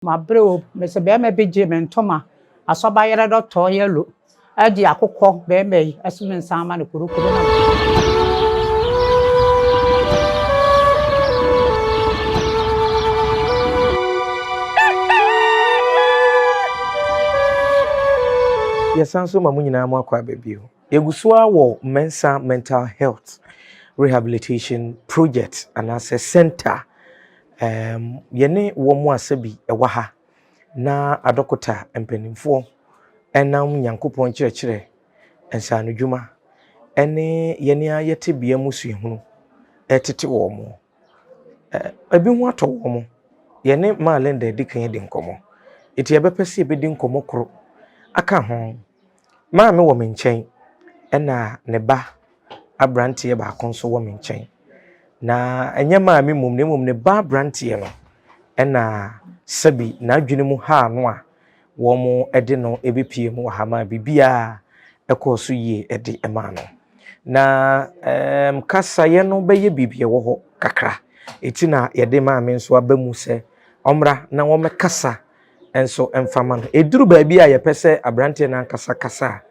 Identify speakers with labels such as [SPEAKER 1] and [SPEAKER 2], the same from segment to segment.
[SPEAKER 1] Mabrɛ o, mese bɛɛma bi gye me ntoma, asɔba yɛrɛ dɔ tɔɔ yɛlo, ɛgye akokɔ bɛɛma yi ɛse me nsan ma no korokoro na.
[SPEAKER 2] Yɛsan nso ma mo nyinaa mo akɔ aba bio. Yɛgu so ara wɔ Mensa Mental Health Rehabilitation Project anaasɛ Center. Um, yɛne wɔn a sɛbi ɛwɔ ha na adɔkota mpanimfoɔ ɛnam Nyankopɔn nkyerɛkyerɛ, nsaanodwuma ɛne yɛne a yɛte bea mu suahunu ɛtete wɔn. Ebi ho atɔ wɔn. Yɛne Maa Linda adi kan adi nkɔmmɔ. Eti yɛbɛpɛ sɛ yɛbɛdi nkɔmmɔ koro aka ho. Maame wɔ me nkyɛn ɛna ne ba aberanteɛ baako nso wɔ me nkyɛn. Na ɛnyɛ maame mmom na mmom ne ba aberanteɛ no ɛna sɛbi n'adwene mu haa no a wɔde no ɛbɛpie mu wɔ ha maa biribiara ɛkɔɔ so yie ɛde maa no. Na ɛɛm kasayɛ no bɛyɛ biribi ɛwɔ hɔ kakra. Eti na yɛde maame nso aba mu sɛ ɔmmra na wɔmmɛkasa nso mfa ma no. Ɛduru baabi a yɛpɛ sɛ aberanteɛ no ankasa kasa a,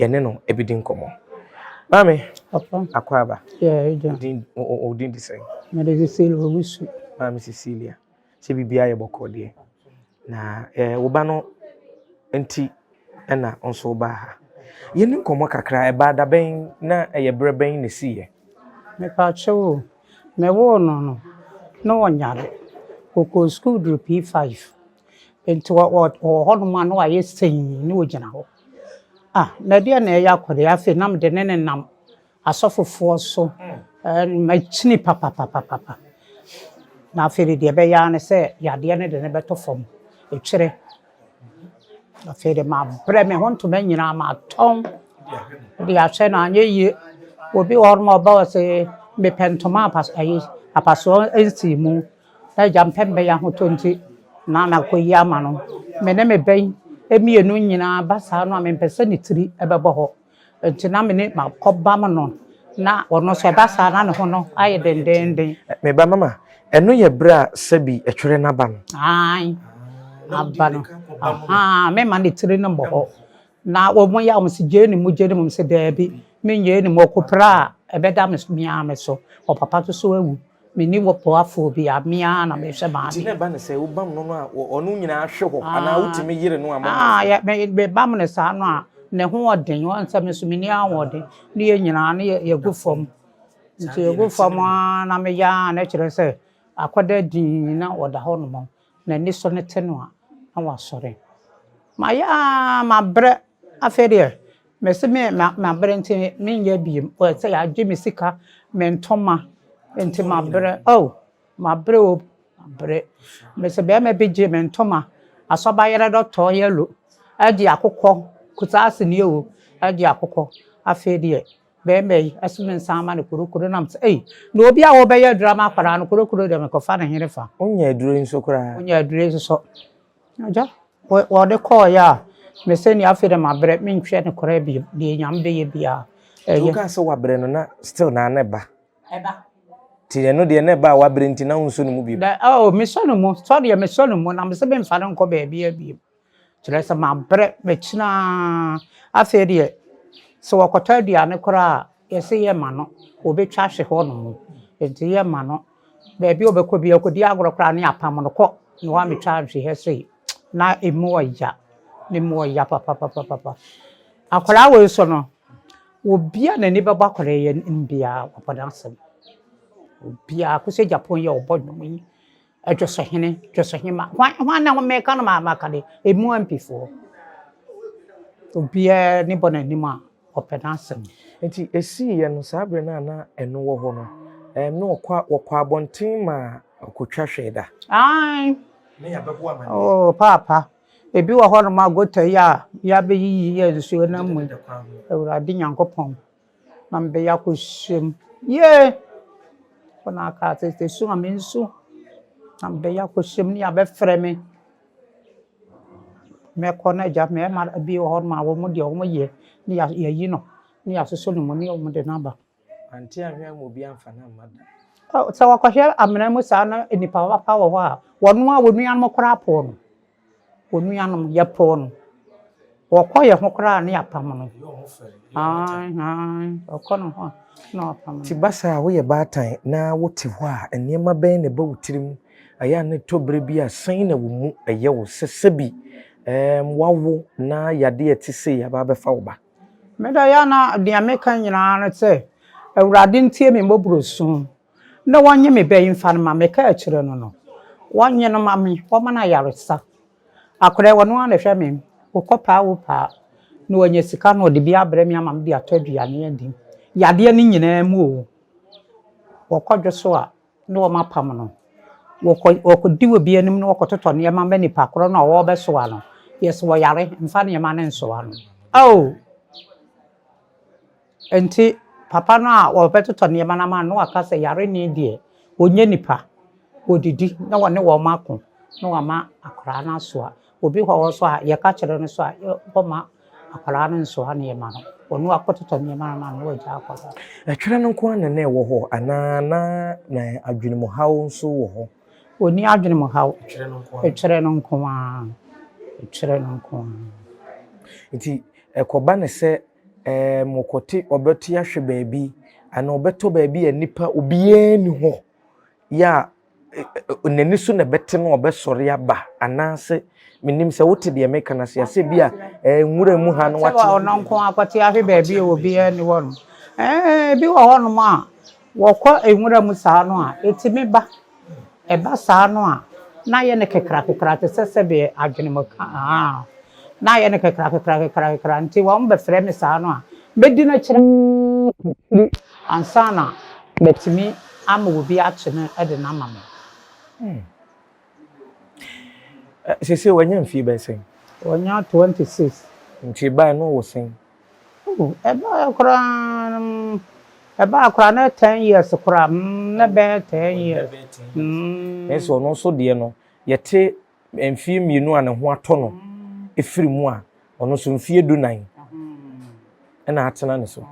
[SPEAKER 2] yɛne no bɛdi nkɔmmɔ. Maame,
[SPEAKER 1] Papa.
[SPEAKER 2] Akwaaba.
[SPEAKER 1] Yeah, agya.
[SPEAKER 2] Wo din de sɛn?
[SPEAKER 1] Mede Cecilia Owusu.
[SPEAKER 2] Maame Cecilia, sɛ biribiara yɛ bɔkɔɔ deɛ. Na eh, wo ba no nti ɛna nso wobaa ha. Yɛni nkɔmmɔ kakra, ɛbaa da bɛn na ɛyɛ berɛ bɛn na ɛsiiɛ?
[SPEAKER 1] Mepaakyɛw o, mewoo no no, na ɔnyare. Ɔkɔɔ sukuu duru P5. Nti ɔwɔ hɔnom a na wayɛ sɛn na ɔgyina hɔ. Ah, na ɛdeɛ na ɛyɛ akɔdeɛ afei na mede ne nenam asɔfofoɔ so. Makyini papapapapa. Na afei de deɛ ɛbɛyɛ ara ne sɛ yadeɛ no de no bɛtɔ fam. Ɛtwerɛ. Afei de mabrɛ me ho ntoma nyinaa matɔn de ahwɛ no anyɛ yie. Obi wɔ hɔnom a ɔba ɔse mepɛ ntoma apas ayi apasoɔ nsii mu. Na agya mpɛ mbɛyɛ ahotɔ nti na makɔyi ama no. Me ne me ba yi mmienu nyinaa ba saa no a mempɛ sɛ ne tiri bɛbɔ hɔ. Nti na me ne makɔbam no na ɔno nso ɛba saa na ne ho no ayɛ dendeenden.
[SPEAKER 2] Me ba mama, ɛno yɛ berɛ a sɛbi ɛtwerɛ no aba no?
[SPEAKER 1] Aane, aba no. Ahaa, memma ne tiri no mmɔ hɔ. Na wɔn yɛ a wɔn se gyee ne mu, gyee ne mu, mese daabi, mengyee ne mu, ɔkɔpira a ɛbɛda me ara me so. Ɔpapa nso so awu. Menni boafoɔ biara, me ara na mehwɛ m'adeɛ.
[SPEAKER 2] Nti na ɛba no sɛ wobam no no a, ɔno nyinaa hwe hɔ anaa wotumi yere no a mo
[SPEAKER 1] Ah, mebam no saa no a, ne ho ɔden, wɔn sɛ me nso menni ahoɔden, ne yɛn nyinaa ne yɛgu fam. Nti yɛgu fam ara na meyɛ ara na kyerɛ sɛ akɔda dinn na ɔda hɔ nom, n'ani so no te no a, na wasɔre. Mayɛ ara mabrɛ, afei deɛ mese me mabrɛ nti menyɛ biom, sɛ yɛagye me sika, me ntoma, nti mabrɛ, oh mabrɛ o, mabrɛ. Mese bɛrima bi gye me ntoma, asɔba yɛrɛ dɔ tɔɔ yɛlo, agye akokɔ, kusaase nie o, agye akokɔ, afei deɛ bɛrima yi ɛso me nsa ama no korokoro nam sɛ ei, na obi a wɔbɛyɛ aduro ama akwadaa no korokoro deɛ mekɔfa ne hene fa.
[SPEAKER 2] Wonya aduro yi nso koraa?
[SPEAKER 1] Wonya aduro yi nso. Agya, wɔde kɔɔeɛ a, mese nea afei deɛ mabrɛ, mentwɛ no koraa bio, deɛ Nyame bɛyɛ biara,
[SPEAKER 2] ɛyɛ. Nti wokaa sɛ wabrɛ no na still na na ɛba?
[SPEAKER 1] Ɛba.
[SPEAKER 2] Nti ɛno deɛ na ɛba a wabrɛ nti na wonsɔ ne mu bio?
[SPEAKER 1] Da, oh, mesɔ ne mu, sɔ deɛ mesɔ ne mu, na mese memfa no nkɔ baabiara bio. Kyerɛ sɛ mabrɛ, makyini ara, afei deɛ sɛ wɔkɔtɔ aduane koraa a, yɛse yɛmma no, wɔbɛtwa ahwe hɔnom, nti yɛmma no. Baabi a ɔbɛkɔ biara, ɔkɔdi agorɔ koraa ne apam no kɔ na wametwa nhwe ha sei. Na ɛmu ɔya, na ɛmu ɔya papapapapa. Akwadaa wei nso no, obi a n'ani bɛbɔ akwadaa yi anim biara, ɔpɛ n'asɛm. Obiara, Akosua Agyapong yi a ɔbɔ nnwom yi, Dwosohene, Dwosohema, hwan hwan na meka no maka de, ɛmu ampifoɔ. Obiara ani bɔ n'anim a, ɔpɛ n'asɛm.
[SPEAKER 2] Enti esiiɛ no, saa berɛ no a na ɛno wɔ hɔ no, ɛɛm, na wɔkɔ, wɔkɔ abɔnten ma ɔkɔtwa hwee da.
[SPEAKER 1] Aane.
[SPEAKER 2] Ne yɛabɛbɔ amaneɛ.
[SPEAKER 1] Oh, paapa. Ebi wɔ hɔnom a gota yi a yɛabɛyiyi yɛ nsuo no amu yi, Awurade Nyankopɔn, na mebɛyɛ akɔhyɛ mu. Yee! Hɔ na aka sɛ su a mensu, na mebɛyɛ akɔhyɛ mu ne yɛabɛfrɛ me. Mɛkɔ na agya mmarima bi wɔ hɔnom a wɔn deɛ wɔyɛ ne yɛayi no ne yɛasosɔ ne mu ne wɔde no aba.
[SPEAKER 2] Ante anhwɛ amma obi amfa no amma da.
[SPEAKER 1] Sɛ wɔkɔhwɛ amena mu saa na nnipa papa wɔ hɔ a, wɔn a wɔn nuanom koraa poo no. Onuanom, yɛpoo no. Wɔkɔ yɛn ho koraa a ne yɛapam no. Aane, aane, ɔkɔ ne ho a na wapam no.
[SPEAKER 2] Nti ba saa a woyɛ baatan na wote hɔ a, nneɛma bɛn na ɛba wo tirim? Ɛyɛ a na ɛtɔ berɛ bi a sɛn na wo mu ɛyɛ wo sɛ sɛbi ɛɛm woawo na yadeɛ a ɛte sei aba abɛfa wo ba?
[SPEAKER 1] Me deɛ ɛyɛ a na deɛ meka nyinaa ne sɛ, Awurade ntie me mmɔborɔsu na wɔnnye me ba yi mfa no ma me. Meka akyerɛ no no, wɔnnye no ma me, wɔmma no ayaresa. Akwadaa yi, ɔno ara na ɛhwɛ me. Wokɔ paa wo paa na wanya sika na ɔde bi abrɛ me ama mede atɔ aduane adi. Yadeɛ no nyinaa mu o, wɔkɔ dwo so a na wɔapam no. Wɔkɔ wɔkɔdi obi anim na wɔkɔtotɔ nneɛma ma nipa korɔ no a ɔrebɛsoa no. Yɛse ɔyare, mfa nneɛma no nsoa no. Ao! Enti papa no a ɔrebɛtotɔ nneɛma no ama no na waka sɛ yareni deɛ, ɔnyɛ nipa. Ɔdidi na ɔne wɔn ako na wama akwadaa no asoa. Obi wɔ hɔ nso a, yɛka kyerɛ no nso a, ɔmma akwadaa no nsoa nneɛma no. Ɔno akɔtotɔ nneɛma no ama no na wagya akwadaa no.
[SPEAKER 2] Ɛtwerɛ no nko ara na na ɛwɔ hɔ anaa na adwenemhaw nso wɔ hɔ?
[SPEAKER 1] Ɔnni adwenemhaw. Ɛtwerɛ no nko ara. Ɛtwerɛ no nko ara.
[SPEAKER 2] Nti ɛkɔba no sɛ ɛɛm ɔkɔte ɔbɛte ahwɛ baabi anaa ɔbɛtɔ baabi a nnipa obiara nni hɔ yɛ a n'ani so na ɛbɛte no ɔbɛsɔre aba anaasɛ menim sɛ wote deɛ meka no ase asɛ bi a nwura mu ha no wate.
[SPEAKER 1] Ɔno nko akɔte ahwɛ baabi a obiara nni hɔ no. Ebi wɔ hɔnom a wɔkɔ nwura mu saa no a ɛtumi ba. Ɛba saa no a, na ayɛ no kekrakekra te sɛ sɛdeɛ adwenemka aa, na ayɛ no kekrakekrakekrakekra nti wɔbɛfrɛ me saa no a, mɛdi no akyire ara kɔ akyiri ansa na matumi ama obi akye no de no ama me.
[SPEAKER 2] Hmm. Seesei wanya mfie bɛyɛ sɛn?
[SPEAKER 1] Wanya 26.
[SPEAKER 2] Nti ɛbaeɛ no ɔwɔ sɛn?
[SPEAKER 1] Oh, ɛbaeɛ koraa no, ɛbaeɛ koraa na 10 years koraa, mm, na ɛbɛyɛ 10 years.
[SPEAKER 2] Mm. Nanso ɔno nso deɛ no, yɛte mfeɛ mmienu a ne ho atɔ no ɛfiri mu a, ɔno nso mfeɛ dunan ɛna atena ne so.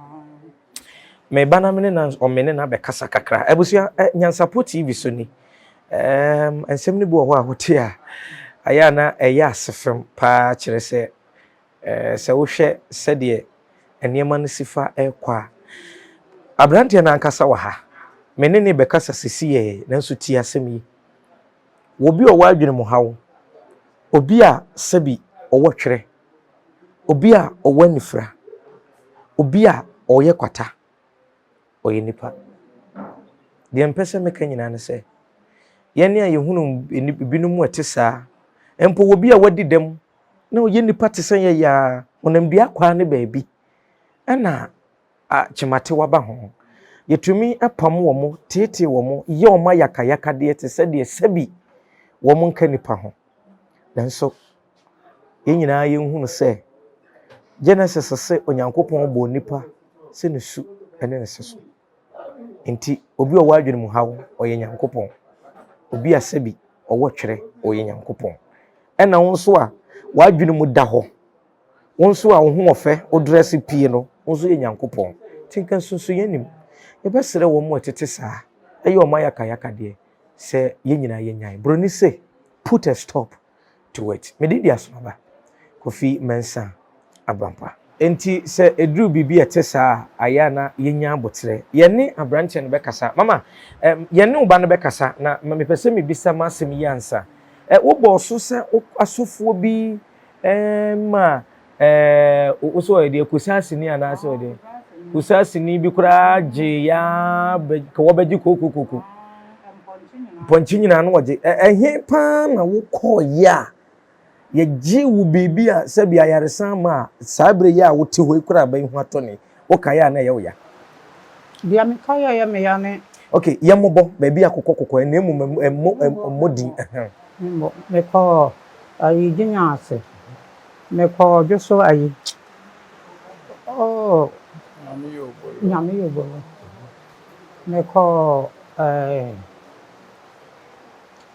[SPEAKER 2] Meba na mene na ɔmene na bɛkasa kakra. Abusua, eh, Nyansapo TV so ni. Um, nsɛm no bi wɔ hɔ a wote a, ayɛ a na ɛyɛ asefem paa kyerɛ sɛ Sɛ wohwɛ sɛdeɛ nneɛma no si fa rekɔ a, aberanteɛ no ankasa wɔ ha. Me ne no rebɛkasa seesei, nanso tie asɛm yi. Obi a ɔwɔ adwene mu haw, obi a sɛbi ɔwɔ twerɛ, obi a ɔwɔ anifira, obi a ɔyɛ kwata, ɔyɛ nipa. Deɛ mpɛ sɛ meka nyinaa ne sɛ, yɛn a yɛhunu binom a ɛte saa, mpo obi a wadi dɛm na ɔyɛ nipa te sɛ yɛn yi ara, honamdua akwaa ne baabi ɛna kyematewa ba ho. Yɛtumi pam wɔn, teetee wɔn, yɛ wɔn ayakayakadeɛ te sɛ deɛ sɛbi wɔn nka nipa ho. Nanso yɛn nyinaa yɛnhunu sɛ Genesis se Onyankopɔn bɔɔ nipa sɛ ne su ne ne sɛso. Nti obi a ɔwɔ adwene mu haw, ɔyɛ Nyankopɔn. Obi a sɛbi ɔwɔ twerɛ, ɔyɛ Nyankopɔn. Ɛna wo nso a w'adwene mu da hɔ, wo nso a wo ho ɔfɛ, wo drɛse pie no, wo nso yɛ Nyankopɔn. Nti nka nsunsuiɛ nnim. Yɛbɛsrɛ wɔn a ɛtete saa, ɛyɛ wɔn ayakayakadeɛ sɛ yɛn nyinaa yɛnyae. Buroni se, put a stop to it. Me din de Asomaba Kofi Mensah Abrampah. Enti sɛ ɛduru biribi a ɛte saa a, ayɛ a na yɛnya aboterɛ. Yɛne aberanteɛ no bɛkasa. Mama, um, yɛne wo ba no bɛkasa, na mepɛ sɛ mebisa m'asɛm yi ansa. Eh, wobɔɔ so sɛ asɔfoɔ bi eh, ma eh, wo sɛ ɔyɛ deɛ kusaasini anaasɛ ɔyɛ deɛ kusaasini bi koraa gye ya ka wɔbɛgye kokokoko mpɔnkye nyinaa no wɔgye. Ɛhe paa na wokɔɔyɛ a yɛgye wo biribi a sɛbi ayaresa ama a saa berɛ yi a wote hɔ yi koraa bɛyi ho atɔ ne wokaeɛ a na ɛyɛ wo ya?
[SPEAKER 1] Deɛ mekaeɛ a ɛyɛ me ya ne.
[SPEAKER 2] Ok, yɛmmobɔ baabi a kokɔkokɔ na mmom ɛmmɔ ɛmmɔ din.
[SPEAKER 1] Memmɔ. Mekɔɔ ayi Ginya ase. Mekɔɔ Dwoso ayi. Oh. Nyame yɛ obolo. Mekɔɔ ɛɛ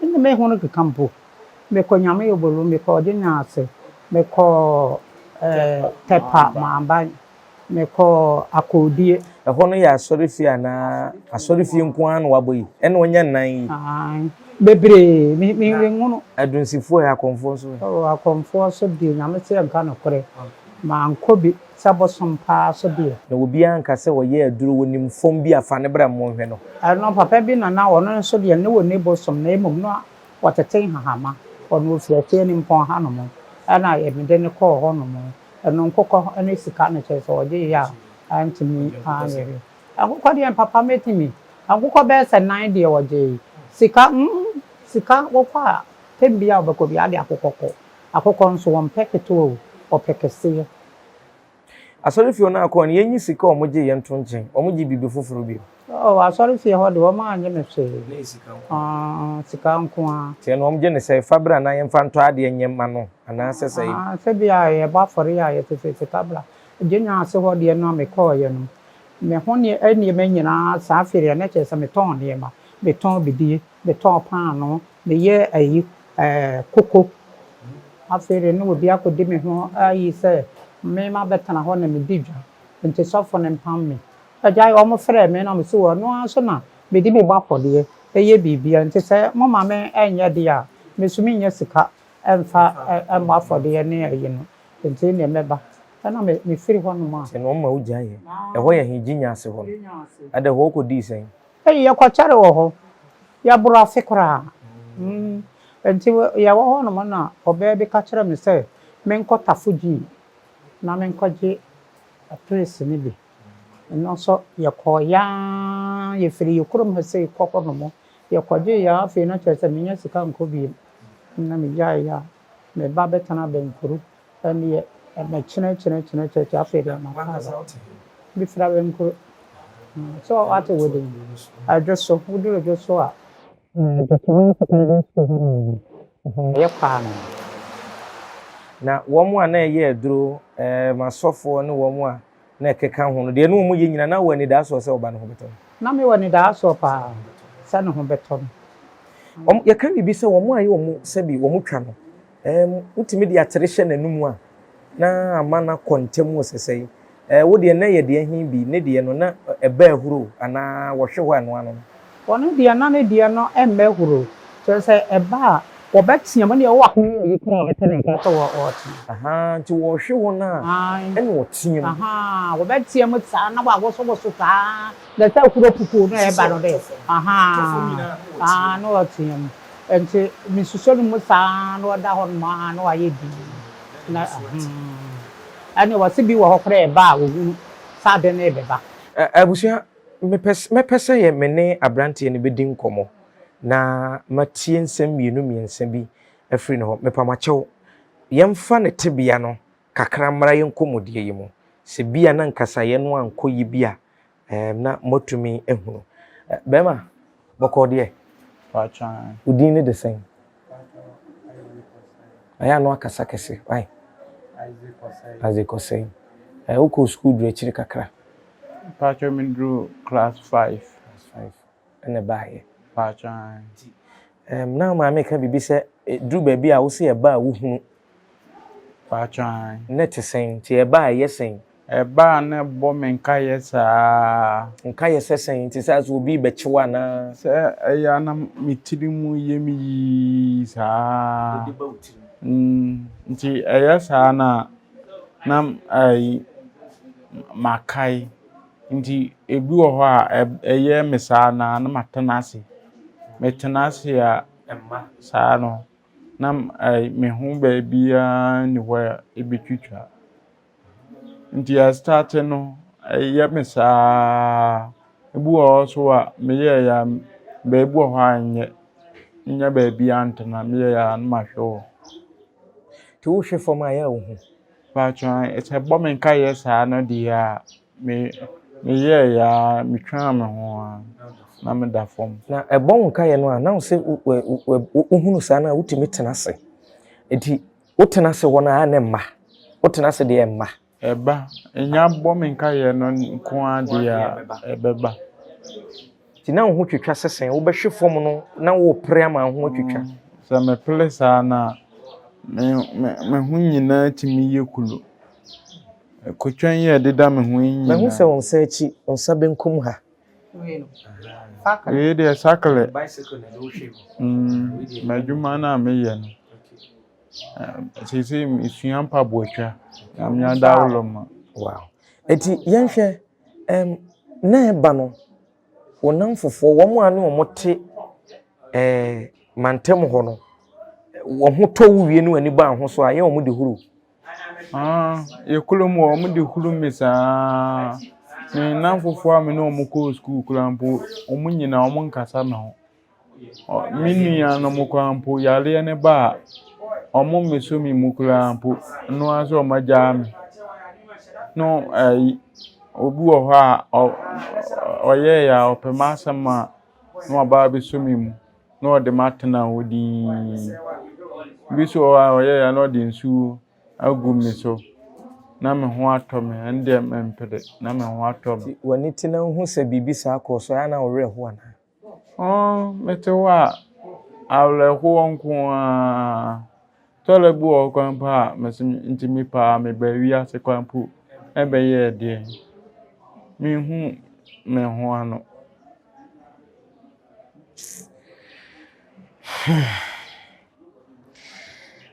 [SPEAKER 1] nna mehu no keka mpo. Mekɔ Nyame Obolo, mekɔɔ Gyenya ase, mekɔɔ ɛɛ Tɛpa Maaban, mekɔɔ Akoodie.
[SPEAKER 2] Ɛhɔ no yɛ asɔrefie anaa? Asɔrefie nko ara na wabɔ yi? Ɛna wanya nnan yi?
[SPEAKER 1] Aane. Bebree, me me menhunu.
[SPEAKER 2] Adunsifoɔ ɛ, akɔmfoɔ nso ɛ?
[SPEAKER 1] Oh, akɔmfoɔ so deɛ, Nyame sɛ yɛnka nokorɛ, mankɔ bi, sɛ bosom paa so deɛ.
[SPEAKER 2] Na obiara anka sɛ ɔyɛ aduro, ɔnim fam bi a, fa no bra monhwɛ no.
[SPEAKER 1] Ɛno, papa bi na na ɔno nso deɛ, ne ɔnni bosom, na mmom na ɔtete nhahama, ɔno ɔfiri Afianimpɔn hanom, ɛna mede no kɔɔ hɔnom, ɛno nkokɔ ne sika no kyerɛ sɛ ɔgyeeɛ a, antumi anyɛ hwee. Akokɔ deɛ papa mɛtumi. Akokɔ bɛyɛ sɛ nan deɛ ɔgyee. Sika mm sika wokɔ a tɛm biara wobɛkɔ biara de akokɔ kɔ. Akokɔ nso wɔmpɛ ketewa o, wɔpɛ kɛseɛ.
[SPEAKER 2] Asɔrefie hɔ no akɔ no, yɛnyi sika a wɔgye yɛ nto nkyɛn. Wɔgye biribi foforɔ bio?
[SPEAKER 1] Oh, asɔrefie hɔ deɛ wɔannye me hwee.
[SPEAKER 2] Na ɛyɛ sika nko
[SPEAKER 1] ara? Ah, sika nko ara.
[SPEAKER 2] Nti ɛno wɔgye no sɛ fa bra na yɛmfa ntɔ adeɛ nyɛ mma no anaasɛ sɛn?
[SPEAKER 1] Ah, sɛ bi a yɛbɔ afɔreɛ a yɛtete sika bra. Gye ase hɔ deɛ no a mekɔeɛ no, Me ho nneɛma nyinaa saa afei deɛ na kyerɛ sɛ metɔn nneɛma, metɔn bidie, metɔn paanoo, meyɛ ayi ɛɛ koko. Afei deɛ na obi akɔdi me ho ayi sɛ me mabɛtena hɔ na medi dwa nti sɔfo no mpam me. Agyae wɔfrɛɛ me na mese ɔno ara nso na mede me bɔ afɔdeɛ yɛ biribiara nti sɛ moma me nyɛ deɛ a me nso mennya sika mfa mmɔ afɔdeɛ ne ayi no nti ɛnneɛ mɛba. Ɛna me mefiri hɔ nom a.
[SPEAKER 2] Sɛ na ɔma wo gyaeɛ. Ɛhɔ yɛ he? Gyinya ase hɔ no. Ɛdɛ hɔ wokɔ dii sɛn?
[SPEAKER 1] Ei yɛkɔ kyɛre wɔ hɔ. Yɛboro afe koraa. Mm nti yɛwɔ hɔ nom na ɔbaa bi ka kyerɛ me sɛ menkɔ Tafo Gyin na menkɔgye pills no bi. Ɛno nso yɛkɔeɛ ara yɛfiri yɛ kurom ha sei kɔ hɔ nom. Yɛkɔgyeeɛ ara afei na kyerɛ sɛ mennya sika nkɔ bio. Na megyaeɛ a me ba bɛtena Bɛnkuru. Ɛnneɛ mɛkyerɛkyerɛkyerɛkyerɛ afei deɛ maka aba. Mefiri Awenkuro. Sɛ wate wo din? Adwo so, woduru Adwo so a. Adwo Secondary School hɔ nom no, ɛyɛ kwaa no.
[SPEAKER 2] Na wɔn a na ɛyɛ aduro, ɛɛm, asɔfoɔ ne wɔn a na ɛkeka ho no, deɛ na wɔyɛ nyinaa, na wɔ anidaasoɔ sɛ ɔba no ho bɛtɔ no.
[SPEAKER 1] Na mewɔ anidaasoɔ paa sɛ ne ho bɛtɔ no.
[SPEAKER 2] Wɔn, yɛka biribi sɛ wɔn a ɛyɛ wɔn sɛbi wɔn twa no, Ɛɛm, wotumi de atere hyɛ n'anom a, na ama no akɔ ntɛm o sɛsɛe. Ɛɛ, wo deɛ na ɛyɛ deɛ he bi? Ne deɛ no, na ɛba ahuro anaa wɔhwe hɔ a ɛno ano no?
[SPEAKER 1] Ɔno deɛ, na ne deɛ no mma ahuro. Kyerɛ sɛ, ɛba a, wɔbɛteam, ɛnneɛ ɔwɔ ahe koraa a ɔbɛte ne nka sɛ wɔreteam.
[SPEAKER 2] Ahaa, nti wɔhwe hɔ no a,
[SPEAKER 1] Ae.
[SPEAKER 2] ɛna ɔteam.
[SPEAKER 1] Ahaa, wɔbɛteam saa na wɔawosowoso saa, na sɛ ahuro pupuu no a ɛba no dɛ, ahaa, ahaa, na ɔteam. Enti mesusɔ no mu saa na ɔda hɔ nom aa na wayɛ dinn na hmm ɛne wɔse bi wɔ hɔ koraa ɛba a wɔhunu sɛ ade no rebɛba.
[SPEAKER 2] Abusua, mepɛ mɛpɛ sɛ yɛ me ne abranteɛ no bɛdi nkɔmmɔ na matie nsɛm mmienu mmiɛnsa bi afiri ne hɔ. Mepamakyɛw, yɛmfa ne tebea no kakra mmra yɛn nkɔmmɔdie yi mu. Sɛ bi a na nkasaeɛ no ankɔ yie bi a, Ɛɛm, na moatumi ahunu. Ɛ, bɛrima, bɔkɔɔ deɛ?
[SPEAKER 3] Paatwaa.
[SPEAKER 2] Wo din ne de sɛn? Ayɛ a na wakasa kɛse, wai?
[SPEAKER 3] Isaac Osei.
[SPEAKER 2] Isaac Osei. Ɛ, wokɔɔ sukuu duru akyiri kakra?
[SPEAKER 3] Paatwaa, meduru class five.
[SPEAKER 2] Class five. Ɛna ɛbaeɛ.
[SPEAKER 3] Paatwaa.
[SPEAKER 2] Nti, ɛɛm, na wo maame reka biribi sɛ, ɛduru baabi a wo se ɛba a wohunu.
[SPEAKER 3] Paatwaa.
[SPEAKER 2] Na ɛte sɛn? Nti ɛba a ɛyɛ sɛn?
[SPEAKER 3] Ɛba a na ɛbɔ me nkaeɛ saa.
[SPEAKER 2] Nkaeɛ sɛ sɛn? Te sɛ asɛ obi rebɛkye wo anaa?
[SPEAKER 3] Sɛ ɛyɛ a na me tiri mu yɛ me yii saa.
[SPEAKER 2] Dede ba wo tirim.
[SPEAKER 3] Mm, nti ɛyɛ saa na na ayi makae. Nti ebi wɔ hɔ a ɛyɛ me saa na na matena ase. Metena ase a saa no na ayi me ho baabiara nni hɔ a ɛbɛtwitwa. Nti yɛstarte no, ɛyɛ me saa. Ebi wɔ hɔ nso a, meyɛeɛ a, baabi wɔ hɔ a ɛnyɛ. Mennya baabi antena, meyɛeɛ a na mahwɛ hɔ.
[SPEAKER 2] Nti wohwɛ fam a ɛyɛ a wohu?
[SPEAKER 3] Mpakyɛw sɛ ɛbɔ me nkaeɛ saa no deɛ a, me meyɛeɛ a metwaa me ho a na meda fam.
[SPEAKER 2] Na ɛbɔ wo nkaeɛ no a, na wo sɛ wohunu saa no a wotumi tena ase. Nti Wotena ase hɔ no a na ɛmma. Wotena ase deɛ ɛmma.
[SPEAKER 3] Ɛba. Nya bɔ me nkaeɛ no nko ara deɛ a, ɛbɛba.
[SPEAKER 2] Nti na wo ho twitwa sɛ sɛn? Wobɛhwe fam no na worepere ama wo ho atwitwa.
[SPEAKER 3] Sɛ mepere saa no a, me me me ho nyinaa tumi yɛ kulu. Kotwa yi a ɛdeda me ho yi nyinaa.
[SPEAKER 2] Mahu sɛ wo nsa akyi, wo nsa benkum ha.
[SPEAKER 3] Wei deɛ sakle. Mm, m'adwuma no a meyɛ no. Seesei mesua mpaboa twa. Nyame adaworo ma.
[SPEAKER 2] Wow. Eti yɛnhwɛ ɛm na ɛba no wo nnamfofoɔ wɔn a ne wɔn te ɛɛ mantam hɔ no wɔn ho tɔ wo wie ne wɔn ani ba ho so a yɛ wɔn de huru.
[SPEAKER 3] Ah, yɛ kurom hɔ wɔn de huru me saa. Me nnamfofoɔ a me ne wɔn kɔɔ sukuu koraa mpo wɔn nyinaa wɔn nkasa me ho. Me nuanom koraa mpo, yareɛ no ba a, wɔmmɛsɔ me mu koraa mpo. Ɛno ara sɛ wɔagyaa me. Na ayi, obi wɔ hɔ a, ɔ ɔyɛeɛ a ɔpɛ m'asɛm a, na waba abɛsɔ me mu, na ɔde me atena hɔ dinn. Bi nso wɔ hɔ a, ɔyɛeɛ a na ɔde nsuo agu me so, na me ho atɔ me. Ɛno deɛ mempere, na me ho atɔ me.
[SPEAKER 2] Nti w'ani te na wohu sɛ biribi saa kɔɔ so a, ɛyɛ a na wo werɛ ho anaa?
[SPEAKER 3] Ɔɔ, mete hɔ a, awerɛhoɔ nko ara. Tɔrɔ bi wɔ hɔ koraa mpo a, mese nti me paa mebaa wiase koraa mpo bɛyɛɛ deɛn? Menhu me ho ano.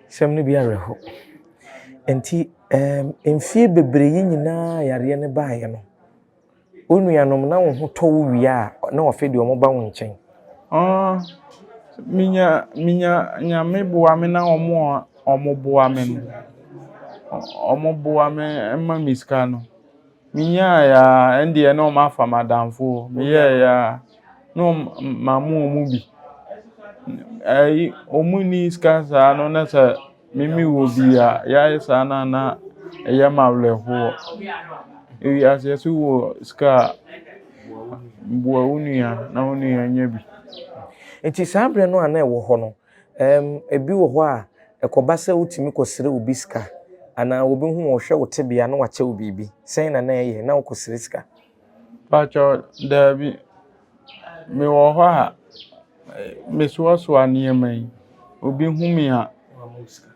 [SPEAKER 2] Asɛm no bi awerɛho. Nti ɛɛm mfie bebree yi nyinaa yareɛ no baeɛ no, Wo nuanom na wo ho tɔ wo wie a, na afei deɛ wɔba wo nkyɛn.
[SPEAKER 3] Ah, menya menya Nyame boa me na wɔn a wɔboa me no, wɔboa me ma me sika no. Menyaeɛ a, ɛndeɛ na wɔafa me adamfo. Meyɛeɛ a, na mama wɔn bi. Ayi, wɔnni sika saa no na sɛ. Me me wɔ bi a, yɛayɛ saa no a na ɛyɛ me awerɛhoɔ. Ewiase yɛse wowɔ sika a, boa wo nua na wo nua nya bi.
[SPEAKER 2] Nti saa berɛ no a na ɛwɔ hɔ no, ɛɛm, ebi wɔ hɔ a, ɛkɔba sɛ wotumi kɔsrɛ obi sika anaa obi hu wo, ɔhwɛ wo tebea na wakyɛ wo biribi. Sɛn na na ɛyɛ na wokɔsrɛ sika?
[SPEAKER 3] Pakyɛ, daabi. Mewɔ hɔ a, mesoasoa nneɛma yi, obi hu me a,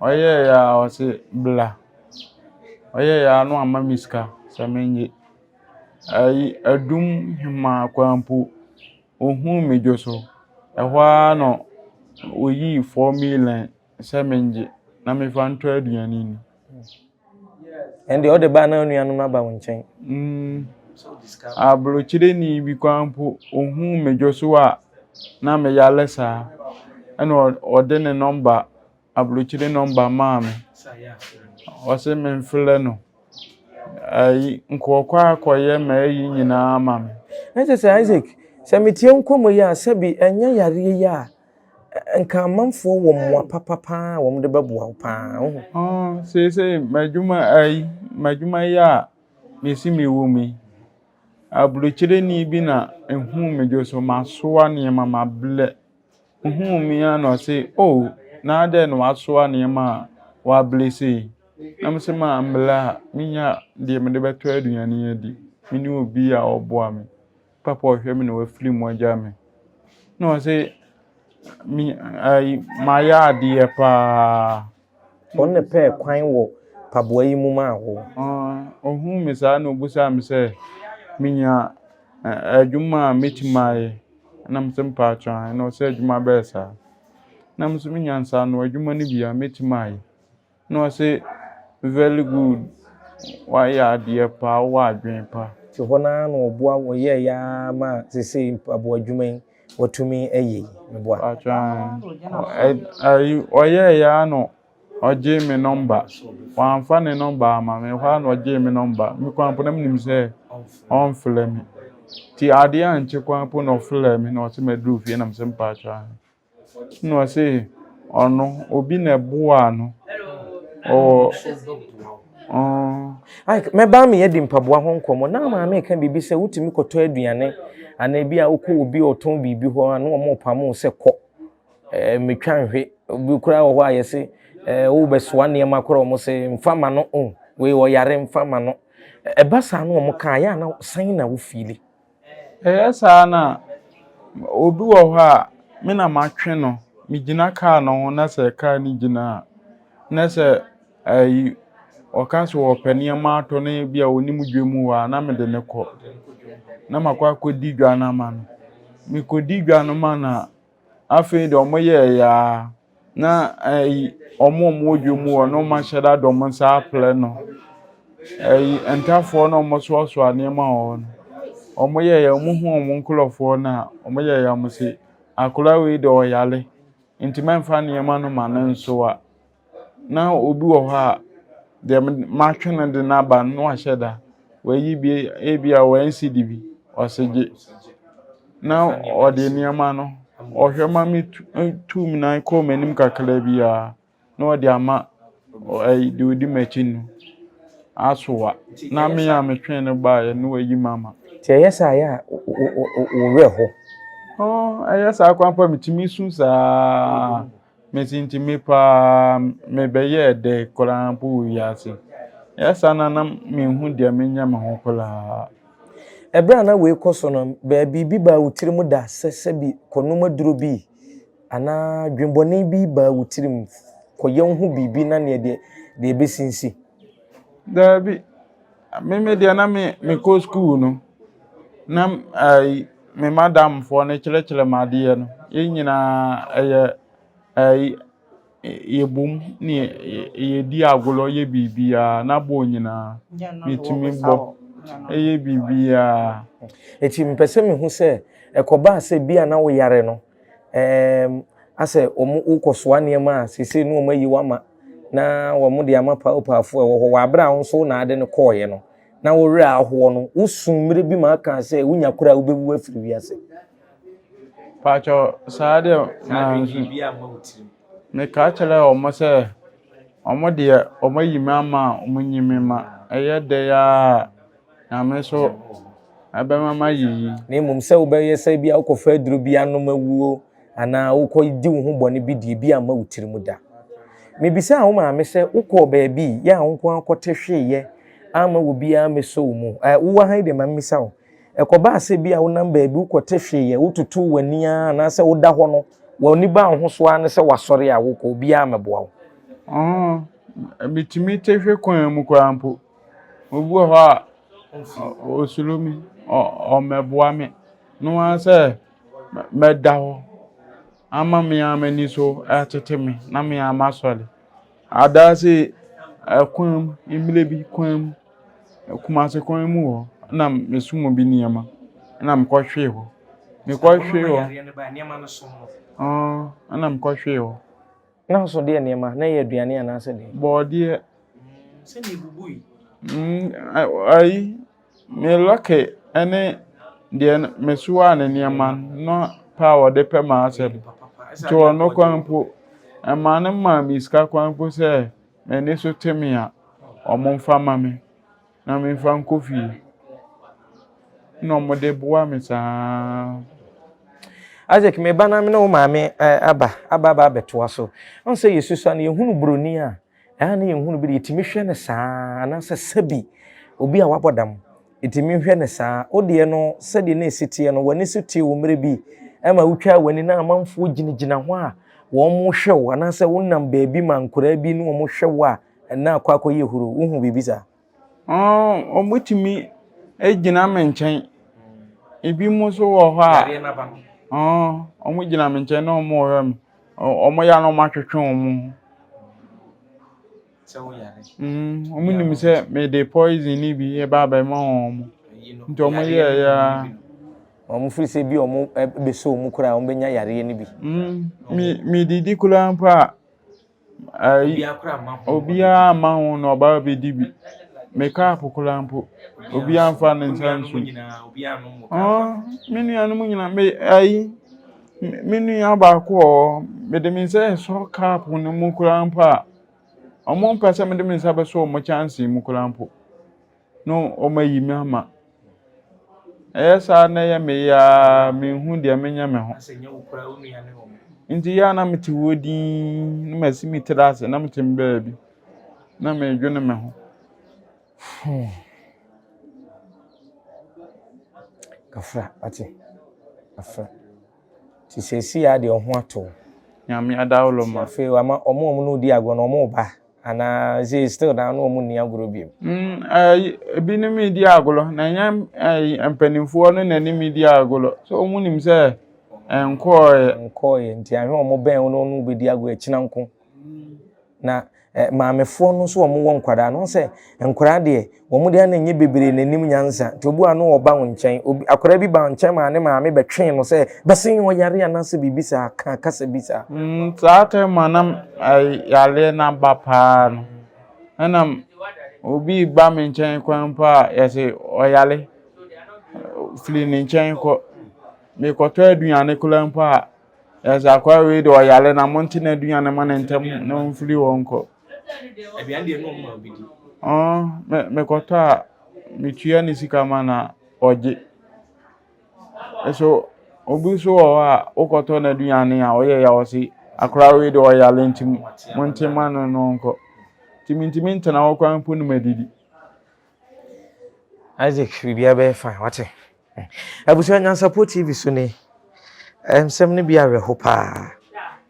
[SPEAKER 3] ɔyɛeɛ a ɔse bra. Ɔyɛeɛ a na wama me sika sɛ mennye. Ayi adum hemaa koraa mpo, ɔhuu me dwo so. Ɛhɔ ara na ɔyii 4 million sɛ mennye na memfa ntɔ aduane nni.
[SPEAKER 2] Ɛnde ɔde ba na nuanom aba wo nkyɛn.
[SPEAKER 3] Mm, aburokyereni bi koraa mpo, ohuu me dwo so a na meyare saa. Ɛna ɔde ne nɔmba, aburokyire nɔmba maa me. Ɔse memfrɛ no. Ayi, nka ɔkɔ akɔyɛ m'ayi nyinaa ma me.
[SPEAKER 2] Na kyerɛ sɛ Isaac, sɛ metie nkɔmmɔ yi a, sɛbi ɛnyɛ yareɛ yi a, Nka amanfoɔ wɔ mmoa papa paa a wɔde bɛboa wo paa. Wohu?
[SPEAKER 3] Oh, seesei m'adwuma ayi, m'adwuma yi a mesi me wɔ mu yi, aburokyereni bi na ehuu me dwo so, masoa nneɛma mabrɛ. Ohuu me a na ɔse, oh, na adɛn na wasoa nneɛma a wabrɛ sei? Na mese mambrɛ a, menya deɛ mede bɛtɔ aduane adi. Menni obi a ɔboa me. Papa a ɔhwɛ me na wafiri mu agya me. Na ɔse me ayi mayɛ adeɛ paa.
[SPEAKER 2] Ɔno na ɛpɛɛ kwan wɔ mpaboa yi mu maa wo.
[SPEAKER 3] Ɔhuu me saa na ɔbisaa me sɛ menya adwuma a mɛtumi ayɛ. Na mese mpakyɛw aane. Na ɔse adwuma bɛyɛ saa. Na mese menya nsaano adwuma no bi a mɛtumi ayɛ. Na ɔse very good wayɛ adeɛ paa wowɔ adwene pa.
[SPEAKER 2] Nti hɔ no ara na ɔboa wo yɛɛyɛ ara ma seesei mpaboa adwuma yi watumi ayɛ yi, meboa?
[SPEAKER 3] Ayi ɔyɛɛyɛ ara na ɔgyee me nɔmba, wamfa ne nɔmba amma me, ɛhɔ ara na ɔgyee me nɔmba, me koraa mpo na menim sɛ ɔmfrɛ me. Nti adeɛ ankye koraa mpo na ɔfrɛɛ me na ɔse maduru fie na mese mpakyɛw aane. Ɛna ɔse ɔno obi na ɛboaa no ɔwɔ ɔn.
[SPEAKER 2] Ike, mɛba ama yɛadi mpaboa ho nkɔmmɔ. Na maame reka biribi sɛ wotumi kɔtɔ aduane anaa ebi a wokɔ obi a ɔtɔn biribi hɔ a na wɔrepam wo sɛ kɔ. Ɛɛ metwa nhwe. Obi koraa wɔ hɔ a yɛse ɛɛ wobɛsoa nneɛma koraa wɔn se mfa ma no o wei ɔyare mfa ma no. Ɛba saa na wɔn ka ayɛ a na sɛn na wofiili?
[SPEAKER 3] Ɛyɛ saa na obi wɔ hɔ a, me na matwe no. Megyina kaa no ho na sɛ kaa no gyina a, na sɛ ayi ɔka sɛ ɔpɛ nneɛma atɔ na ebi a ɔnim dwam hɔ a, na mede no kɔ. Na makɔ akɔdi dwa no ama no. Mekɔdi dwa no ma na afei deɛ wɔyɛeɛ ara na ɛyi wɔn a wɔwɔ dwam hɔ no wɔahyɛ da de wɔn nsa aprɛ no. Ɛyi ntafoɔ no a wɔsoasoa nneɛma wɔ hɔ no, wɔyɛeɛ wɔhuu wɔn nkurɔfoɔ no a, wɔyɛeɛ a wɔse akwadaa wei deɛ ɔyare nti mɛmfa nneɛma no mma no nsoa. Na obi wɔ hɔ a, deɛ matwe no de no aba no na wahyɛ da. Wayi bi ebia one cedi bi, ɔse gye. Na ɔde nneɛma no, ɔhwɛ ma metu tu me nan kɔ m'anim kakra bi ara na ɔde ama ɛyi deɛ ɔdi m'akyi no asoa. Na me a metwee no baeɛ no wayi me ama.
[SPEAKER 2] Nti ɛyɛ saa yɛ a wo werɛ ho?
[SPEAKER 3] Ɛyɛ saa koraa mpo a metumi su saa. Mese nti me paa mebɛyɛɛ dɛ koraa mpo wɔ wiase. Ɛyɛ saa na na menhu deɛ menyɛ me ho koraa.
[SPEAKER 2] Ɛberɛ a na wei kɔ so no, biribi baa wo tirim da sɛ sɛbi kɔnom aduro bi anaa dwenbɔne bi baa wo tirim kɔyɛ wo ho biribi na neɛ deɛ deɛ ɛbɛsi nsi?
[SPEAKER 3] Daabi, me me deɛ na me mekɔ sukuu no na ɛyi me madamfoɔ no kyerɛkyerɛ me adeɛ no yɛn nyinaa ɛyɛ ɛyi yɛbom ne yɛdi agorɔ yɛ biribiara na bɔɔl nyinaa metumi bɔ ɛyɛ biribiara.
[SPEAKER 2] Eti mepɛ sɛ mehu sɛ ɛkɔbaa sɛ bi a na woyare no ɛɛm asɛ wɔn wokɔsoa nneɛma a seesei no wɔn ayi wo ama na wɔn de ama paopaafoɔ a ɛwɔ hɔ wɔ abere a wo nso na ade no kɔɔeɛ no na wo werɛ ahoɔ no wosu mmerɛ bi ma aka sɛ wonya koraa wobɛwu afiri wiase.
[SPEAKER 3] Paatwɔ saa deɛ manso meka kyerɛ wɔn sɛ wɔn deɛ wɔn ayi me ama a wɔn nyi me ma ɛyɛ dɛ ara Nyame nso ɛbɛma mayiyi.
[SPEAKER 2] Na mmom sɛ wobɛyɛ sɛ bi a wokɔfa aduro bi anom awuo anaa wokɔdi wo ho bɔne bi deɛ bi amma wo tirim da. Mebisaa wo maame sɛ wokɔɔ baabi yɛ a wo nko ara kɔte hweeɛ amma obiara mmɛsɔ wo mu. Ɛ wowɔ ha yi deɛ ma mmisa wo. Ɛkɔbaa sɛ bi a wonam baabi wokɔte hweeɛ wototoo w'ani ara anaasɛ woda hɔ no w'ani baa wo ho so ara ne sɛ wasɔre a wokɔ obiara mmɛboa wo.
[SPEAKER 3] Ɔɔ, metumi te hwe kwan mu koraa mpo. Obi wɔ hɔ a, ɔsuro me, ɔmmɛboa me. No ara sɛ mɛda hɔ ama me ara m'ani so atete me na me ara masɔre. Adaase kwan mu, mmerɛ bi kwan mu, Kumase kwan mu hɔ na mesom obi nneɛma na mekɔhwee hɔ. Mekɔhwee hɔ. Ɛna mekɔhwee hɔ.
[SPEAKER 2] Na nso deɛ nneɛma na ɛyɛ aduane anaasɛ deɛ?
[SPEAKER 3] Bɔɔdeɛ. Sɛdeɛ ebubui. Mm, ayi, me lɔke ne deɛ mesoaa ne nneɛma no pɛ a wɔde pɛ m'asɛm. Nti ɔno kwan mpo, ɛmaa no maa me sika kwan mpo sɛ m'ani so te me a, wɔmfa ma me. na memfa nkɔ fie. Na wɔde boa me saa.
[SPEAKER 2] Isaac, me ba na me ne wo maame aba aba aba abɛtoa so. Ɔn sɛ yɛsusua no, yɛhunu buroni a, ɛa ne yɛhunu bi de, yɛtumi hwɛ no saa, anaasɛ sɛbi obi a wabɔ dam, yɛtumi hwɛ no saa. Wo deɛ no, sɛdeɛ na ɛsi teɛ no, w'ani so tee wo mmerɛ bi, ɛma wotwaa w'ani na amanfoɔ gyinagyina hɔ a wɔn hwɛ wo, anaasɛ wonam baabi ma nkoraa bi ne wɔn hwɛ wo a, ɛna akɔ akɔyɛ huro. Wohu biribi saa?
[SPEAKER 3] Wɔtumi gyina me nkyɛn. Ebinom nso wɔ hɔ a, wɔgyina me nkyɛn na wɔrehwɛ me. Wɔyɛ a na wɔatwetwe wɔn ho. Wɔnim sɛ mede poison no bi reba abɛma wɔn nti wɔyɛeɛ ara.
[SPEAKER 2] Wɔfiri sɛ bi a wɔbɛsɔ wɔn mu koraa a wɔbɛnya yareɛ no bi.
[SPEAKER 3] Medidi koraa mpo a. Ayi, obiara mma ho na ɔba abɛdi bi. Me cup koraa mpo, obiara mfa ne nsa nsu. Me nuanom nyinaa, me ayi, me nua baako wɔ hɔ, mede me nsa resɔ cup no mu koraa mpo a, wɔmpɛ sɛ mede me nsa bɛsɔ wɔn kyɛnse mu koraa mpo. na wɔayi me ama. Ɛyɛ saa na ɛyɛ me ya ara menhu deɛ menyɛ me ho. Nti yɛ a na mete hɔ dinn na masi me tiri ase na mete me baabi na meredwene me ho.
[SPEAKER 2] Kafra, wate? Kafra. Nti seesei ara deɛ wo ho atɔ wo.
[SPEAKER 3] Nyame adaworo ma.
[SPEAKER 2] Afei wama wɔn a wɔne wo di agorɔ no wɔn reba. Anaa sɛ still na na wɔn nni agorɔ bio?
[SPEAKER 3] Mm, ɛyi, ebinom redi agorɔ, na ɛnyɛ ɛyi, mpanimfoɔ no na anim di agorɔ. So wɔn nim sɛ ɛnkɔɔɛ.
[SPEAKER 2] Nkɔɔɛ, nti ahwɛ wɔn bɛn wɔn na wɔn bɛdi agorɔ akyina nko. Na eh, maamefoɔ no nso wɔn wɔ nkwadaa no sɛ nkwadaa deɛ wɔn deɛ na nyɛ bebree n'anim nyansa nti obi a no ɔba wɔn nkyɛn obi akwadaa bi ba wɔn nkyɛn maa ne maame bɛtwee no sɛ bɛsɛn ɔyare anaasɛ biribi saa ka kasa bi saa.
[SPEAKER 3] Saa time a na yareɛ no aba paa no, ɛna obi ba me nkyɛn kwan mpo a yɛse ɔyare firi ne nkyɛn kɔ. Mekɔtɔ aduane koraa mpo a yɛse akwaa wei deɛ ɔyare na monte n'aduane ma no ntɛm na ɔmfiri hɔ nkɔ.
[SPEAKER 2] Aduane deɛ no ɔma obi di.
[SPEAKER 3] Mekɔtɔ a metua ne sika ma no a ɔgye. Nso obi nso wɔ hɔ a wokɔtɔ n'aduane a ɔyɛ yɛ a ɔse akwadaa wei deɛ ɔyare nti monte ma no na ɔnkɔ. Nti mentumi ntena hɔ koraa mpo na madidi.
[SPEAKER 2] Isaac biribiara bɛyɛ fine wate. Abusua Nyansapo TV so ni. Nsɛm no bi awerɛho paa.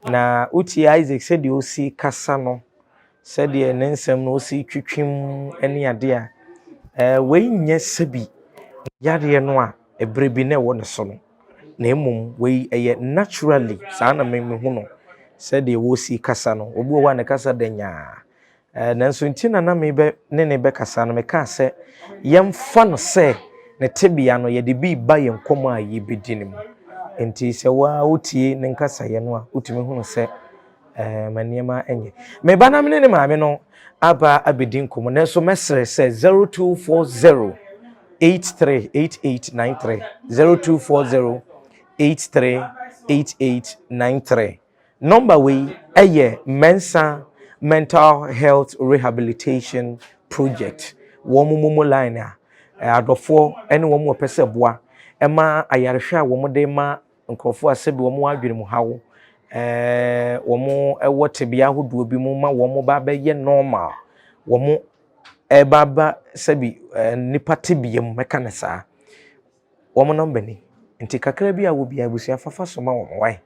[SPEAKER 2] Na wotie Isaac sɛdeɛ ɔsi kasa no, sɛdeɛ ne nsɛm no ɔsi twitwi mu ne adeɛ a, wei nyɛ sɛbi yareɛ no a ɛberɛ bi na ɛwɔ ne so no. Na mmom wei ɛyɛ naturally saa na mehu no sɛdeɛ wɔsi kasa no. Obi wɔ hɔ a ne kasa da nyaa. Nanso nti na na me bɛ ne ne bɛkasa no, mekaa sɛ yɛmfa no sɛ ne tebea no yɛde bi reba yɛn nkɔmmɔ a yɛbɛdi no mu. Nti sɛ wo ara wotie ne nkasaeɛ no a, wotumi hunu sɛ ɛɛ ma nneɛma nyɛ. Me ba na me ne ne maame no aba abɛdi nkɔmmɔ, nanso mɛsrɛ sɛ 0240 838893 0240 838893 Nɔmba wei yɛ Mensa Mental Health Rehabilitation Project wɔn momo line a adɔfoɔ ne wɔn a wɔpɛ sɛ boa ma ayarehwɛ a wɔde ma nkurɔfoɔ a sɛbi wɔn wɔ adwene mu haw, wɔn wɔ tebea ahodoɔ bi mu ma wɔn ba bɛyɛ normal, wɔn ɛreba aba sɛbi nnipa tebea mu mɛka no saa. Wɔn nɔmba ni. Nti kakra bi a wɔ biara abusua fa fa so ma wɔn wai.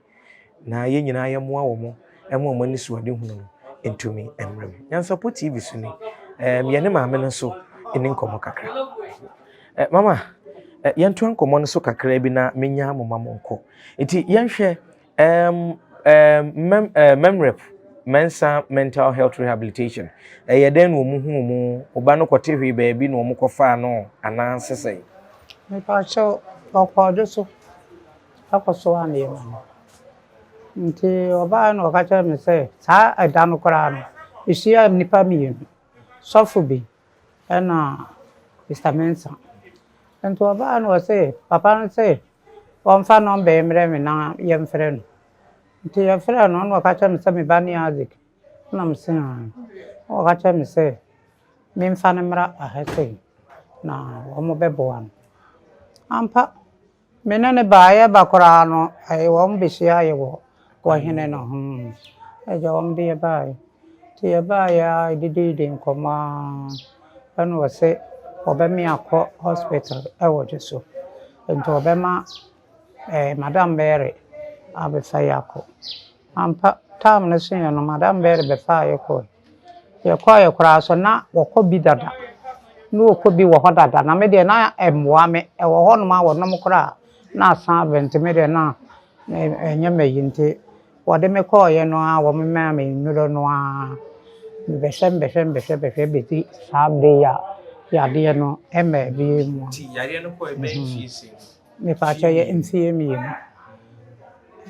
[SPEAKER 2] Na yɛn nyinaa yɛmmoa wɔn ma wɔn anisoadehunu no ntumi mmra mu. Nyansapɔ TV so ni. Um, yɛne maame no nso ni nkɔmmɔ kakra. Eh, mama, eh, yɛntoa nkɔmmɔ no so kakra bi na menya mo ma mo nkɔ. Nti yɛnhwɛ Um, um, mem, uh, memrep, Mensa Mental Health Rehabilitation. Ɛyɛ dɛn na wɔn hu mu? Ɔba no kɔte hwee baabi na wɔn kɔfaa no anaa sesɛn?
[SPEAKER 1] Mepakyɛw, ɔkɔɔ so akɔsoa nneɛma no. Nti ɔbaa na ɔka kyerɛɛ me sɛ saa ɛda no koraa no, mehyiaa nnipa mmienu, sɔfo bi ɛna Mr. Mensah. Nti ɔbaa na ɔse papa no se ɔmfa nɔmba yi mmrɛ me na yɛmfrɛ no. Nti yɛfrɛɛ no na ɔka kyerɛɛ me sɛ me ba ne Isaac. Na mese aane. Na ɔka kyerɛɛ me sɛ memfa no mmra ha sei na wɔbɛboa no. Ampa, me ne no baa yɛba koraa no wɔn bɛhyiaa yɛ wɔ ɔhene no ho. Agya wɔn de yɛbaeɛ. Nti yɛbaeɛ a yɛdidii nkɔmmɔ ara ɛna ɔse ɔbɛme akɔ hospital ɛwɔ Dwoso. Nti ɔbɛma Madam Mary abɛfa yɛ akɔ. Ampa, time no soeɛ no, Madam Mary bɛfaa yɛ kɔe. Yɛkɔeɛ koraa so na wɔkɔ bi dada. Na wɔkɔ bi wɔ hɔ dada. Na me deɛ na ɛmmoa me. Ɛwɔ hɔnom a wɔnom koraa na asan aba nti me deɛ na ɛnyɛ me ayi nti wɔde me kɔeɛ no ara wɔmaa me nnuro no ara. Mebɛhwɛ mbɛhwɛ mbɛhwɛ bɛhwɛ bɛsi saa berɛ yi a yadeɛ no mmaa bio mu.
[SPEAKER 2] Nti yareɛ no kɔɛ bɛyɛ mfie sɛn?
[SPEAKER 1] Mepakyɛ yɛ mfie mmienu.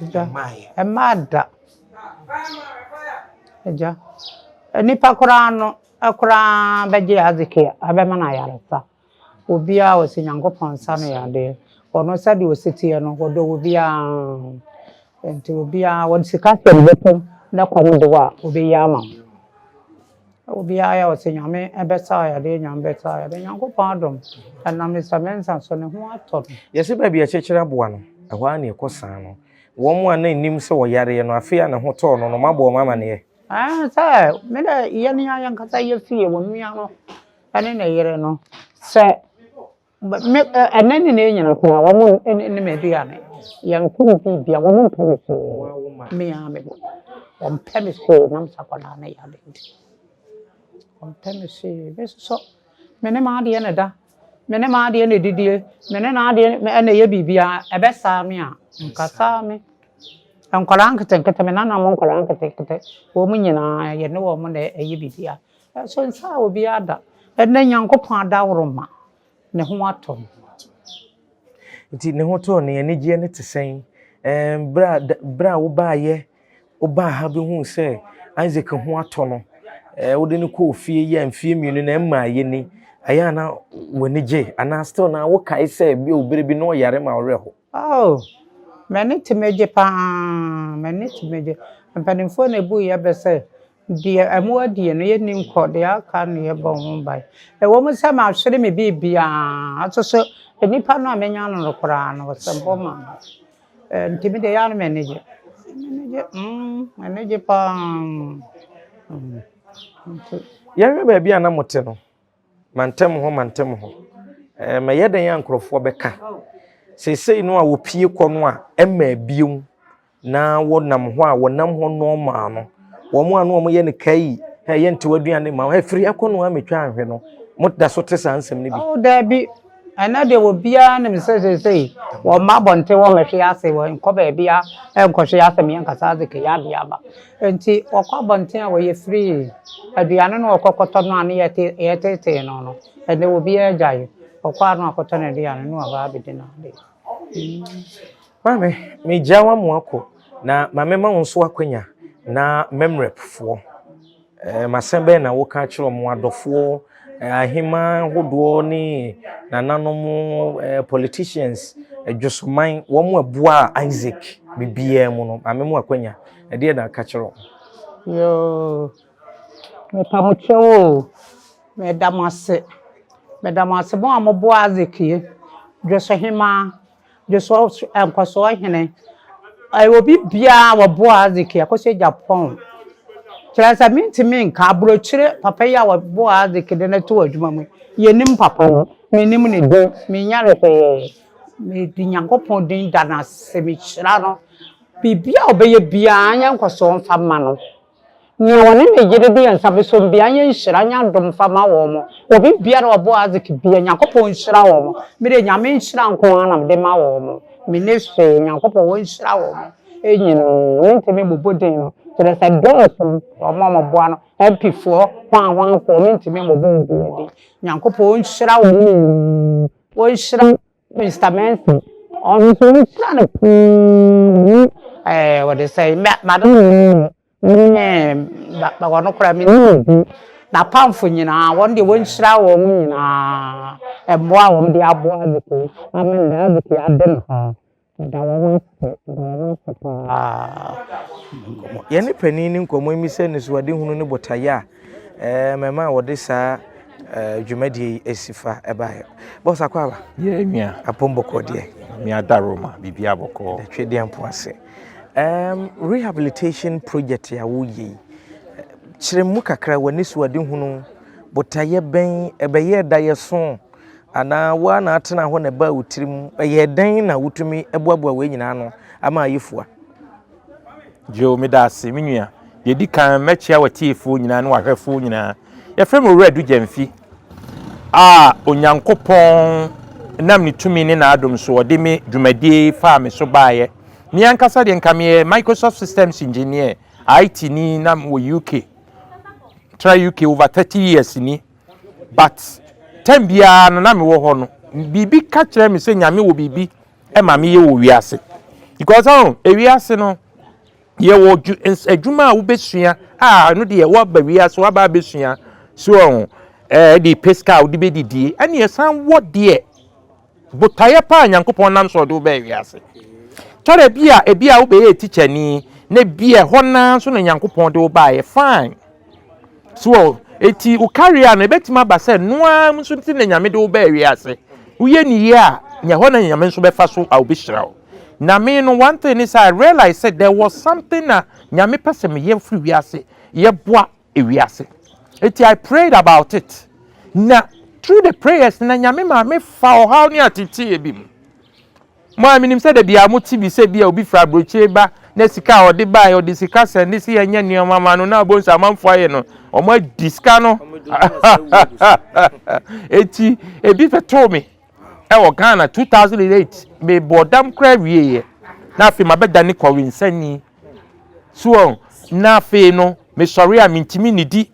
[SPEAKER 1] Agya, ɛmmaa da. Agya, nnipa koraa no koraa bɛgye Isaac abɛma no ayaresa. Obiara ɔsi Nyankopɔn nsa no yadeɛ. Ɔno sɛdeɛ ɔsi teɛ no, ɔdɔ obiara. Nti obiara wɔde sika hyɛ ne bɔtɔm na kɔm de wo a, ɔbɛyi ama wo. Obiara yɛ ɔsɛ Nyame ɛbɛsa wo yadeɛ, Nyame bɛsa wo yadeɛ. Nyankopɔn adom, ɛnam Mr. Mensah so ne ho atɔ no.
[SPEAKER 2] Yɛse baabi a ɛkyekyere aboa no, ɛhɔ ara na ɛkɔ saa no. Wɔn a na nnim sɛ wɔyareɛ no, afei a ne ho tɔɔ no no, moabɔ wɔn amaneɛ?
[SPEAKER 1] Ɛɛ sɛ me dɛ yɛn ara yɛnkasa yɛ fie wɔ nua no ɛne ne yere no sɛ me ɛnɛ ne ne nyina koraa wɔn ne me aduane yɛnko biribi a wɔn mpɛ me hwee me ara me bɔ wɔn mpɛ me hwee nam sɛ akwadaa no yare nti. Ɔmpɛ me hwee. Me nso so, me ne m'adeɛ na ɛda. Me ne m'adeɛ na ɛdidie. Me ne n'adeɛ na ɛyɛ biribiara. Ɛbɛsaa me a, nkasaa me. Nkwadaa nketenkete, me nananom nkwadaa nketenkete, wɔn nyinaa yɛne wɔn na ɛyɛ biribiara. Nso nsaa obiara da. Ɛnnɛ Nyankopɔn adaworoma, ne ho atɔ no.
[SPEAKER 2] Nti ne ho tɔɔ no, anigyeɛ no te sɛn? Ɛɛm, berɛ a berɛ a wobaeɛ, wobaa ha bɛhuu sɛ Isaac ho atɔ no, ɛɛ wode no kɔɔ fie yi a mfeɛ mmienu na ɛmmaeɛ ni, ɛyɛ a na w'ani gye anaa still na wokae sɛ bi berɛ bi na ɔyare ma wo werɛ ho?
[SPEAKER 1] Oh, m'ani tumi gye paa, m'ani tumi gye. Mpanimfoɔ na ɛbu yɛ bɛ sɛ, deɛ ɛmo adie no yɛnni nkɔ, deɛ aka no yɛbɔ ho ban. Ɛwɔ mu sɛ mahwere me biribiara, nso so nnipa no a menya no no koraa no, ɔsɛmpɔ ma me. Nti me deɛ ɛyɛ a na m'ani gye. M'ani gye, m'ani gye paa. Nti.
[SPEAKER 2] Yɛnhwɛ baabi a na mote no, mantam hɔ mantam hɔ. Ɛɛ mɛyɛ dɛn a nkurɔfoɔ bɛka? Seesei no a wɔpie kɔ no a ɛmma bio na wɔnam hɔ a wɔnam hɔ normal no, wɔn a na wɔyɛ no kai, ɛ yɛnte w'aduane ma wo, ɛ firi akɔ no a metwa ahwɛ no, moda so te saa nsɛm no bi?
[SPEAKER 1] Oh, daabi. Ɛnɛ deɛ obiara nim sɛ seesei wɔmma abɔnten wɔmmɛhwe ase, wɔnkɔ baabi a ɛnkɔhwe ase me ankasa Isaac yɛ adeɛ aba. Nti wɔkɔ abɔnten a wɔyɛ free. Aduane no wɔkɔ kɔtɔ no a ne yɛte yɛtetee no no, ɛnɛ obiara agyae. Ɔkɔ a na wakɔtɔ n'aduane na waba abɛdi n'adeɛ.
[SPEAKER 2] Maame, megya wo ama akɔ na ma mema wo nso akwanya na memrepfoɔ. Ɛɛ masɛm bɛn na woka kyerɛ wɔn adɔfoɔ, ahemmaa ahodoɔ ne nananom, ɛɛ politicians, adwosoman, wɔn a ɛboa Isaac biribiara mu no, ma mema wo akwanya. Ɛdeɛ na aka kyerɛ wɔn?
[SPEAKER 1] Yoo, mepa mo kyɛw o. Meda mo ase. Meda mo ase mo a moboa Isaac yi. Dwosohemaa, Dwoso nkɔsoɔ hene. Obi biara a wɔboa Isaac yi, Akosua Agyapong. Kyerɛ sɛ mentumi nka aburokyire papa yi a wɔboa Isaac de no to adwuma mu yi, yɛnim papa no. Menim ne din, menya no hwee. Mede Nyankopɔn din da no ase, mehyira no. Biribiara a ɔbɛyɛ biara nyɛ nkɔsoɔ mfa mma no. Nea ɔne ne yere de yɛn nsa bɛsɔ biara nyɛ nhyira nyɛ adom mfa ma wɔn. Obi biara a ɔboa Isaac biara, Nyankopɔn nhyira wɔn. Me de Nyame nhyira nko ara na mede ma wɔn. Menni hwee, Nyankopɔn wɔnhyira wɔn nyinaa. Mentumi mmobɔ din no. Kyerɛ sɛ dɔɔso wɔn a wɔboa no. MP foɔ, hwanhwanfoɔ, mentumi mmobɔ obiara din. Nyankopɔn nhyira wɔn nyinaa. Wɔnhyira Mr. Mensah. Ɔno nso wɔnhyira no pii. Ɛɛ wɔde sɛ madam ne wɔn koraa me ne bi. N'apamfo nyinaa, wɔn deɛ wɔnhyira wɔn nyinaa. Mmoa a wɔn de aboa Isaac ama nnɛ Isaac ade ne ho. Meda wɔn ase, meda wɔn ase paa.
[SPEAKER 2] Yɛne panin ne nkɔmmɔ yi sɛ anisoadehunu ne botaeɛ a ɛɛ mɛma a wɔde saa ɛɛ dwumadie yi asi fa ɛbaeɛ. Boss akɔ aba.
[SPEAKER 4] Yɛ nua.
[SPEAKER 2] Apom bɔkɔ deɛ.
[SPEAKER 4] Mi adaroma biribi abɔkɔ.
[SPEAKER 2] Twɛdeɛ mpo ase. Rehabilitation project a woyɛ yi, kyerɛ mu kakra w'anisoadehunu, botaeɛ bɛn, ɛbɛyɛ daeɛso anaa woa na atena hɔ na ɛbaa wo tirim, ɛyɛ dɛn na wotumi boaboa wei nyinaa ano ama ayɛ fua?
[SPEAKER 4] Yo, meda ase me nua. Deɛ di kan mɛkyia w'atiefoɔ nyinaa ne w'ahwɛfoɔ nyinaa. Yɛfrɛ me Owura Adu Gyamfi a Onyankopɔn nam ne tumi ne n'adom so ɔde me dwumadie faa me so baeɛ. Me ankasa deɛ nka meyɛ Microsoft Systems Engineer, IT ni na wɔ UK. Tra UK over 30 years ni. But time biara no na mewɔ hɔ no, biribi ka kyerɛ me sɛ Nyame wɔ biribi ɛma meyɛ wɔ wiase. Because ɔn, ewiase no, yɛwɔ adwuma a wobɛsua a ɛno deɛ woaba wiase woaba abɛsua so ɔho ɛɛ de pɛ sika a wode bɛdidie ɛne ɛsan wɔ deɛ botaeɛ paa Nyankopɔn nam so ɔde wo bɛɛ wiase. Tɔrɔ bi a ebi a wobɛyɛ tikyani na bi a ɛhɔ naa nso na Nyankopɔn de wo baeɛ fine. So eti wo career no ebɛtumi aba sɛ noa nso nti na Nyame de wo bɛɛ wiase. Woyɛ ne yie a nyɛ hɔ na Nyame nso bɛfa so a obɛhyira wo. Na me no one thing is I realize sɛ there was something na Nyame pɛ sɛ meyɛ firi wiase yɛboa ewiase. Eti I prayed about it. Na through the prayers na Nyame ma me fa ɔhaw ne ateteeɛ bi mu. Mo a menim sɛ da biara mo te bi sɛ bi a obi fira aburokyire ba na Na sika a ɔde baeɛ, ɔde sika sɛnde sɛ yɛnyɛ nneɛma ma no, na abɔ nso amanfoɔ ayɛ no, wɔn adi sika no. Eti ebi bɛtoo me ɛwɔ Ghana 2008, mebɔɔ dam koraa wieeɛ. Na afei mabɛdane kɔwensani. So wɔn, na afei no mesɔre a mentumi nnidi.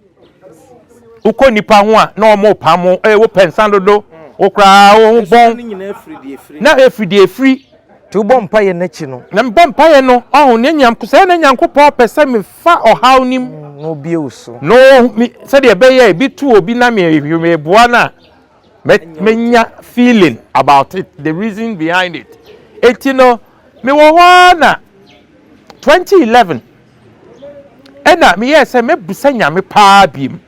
[SPEAKER 4] Wokɔ nnipa ho a na wɔn repam wo, ee wopɛ nsa dodo, wo koraa wo ho bɔn. Na efiri deɛ efiri.
[SPEAKER 2] Nti wobɔ mpaeɛ no akyi no.
[SPEAKER 4] Na mebɔ mpaeɛ no, ɔho ne Nyanko sɛ na Nyankopɔn pɛ sɛ mefa ɔhaw no mu.
[SPEAKER 2] Na obue wo so.
[SPEAKER 4] Na ɔhu me sɛdeɛ ɛbɛyɛ a ebi to obi na meboa no a, mɛnya feeling about it, the reason behind it. Enti no, mewɔ hɔ ara na 2011 ɛna meyɛɛ sɛ mɛbusa Nyame paa biem,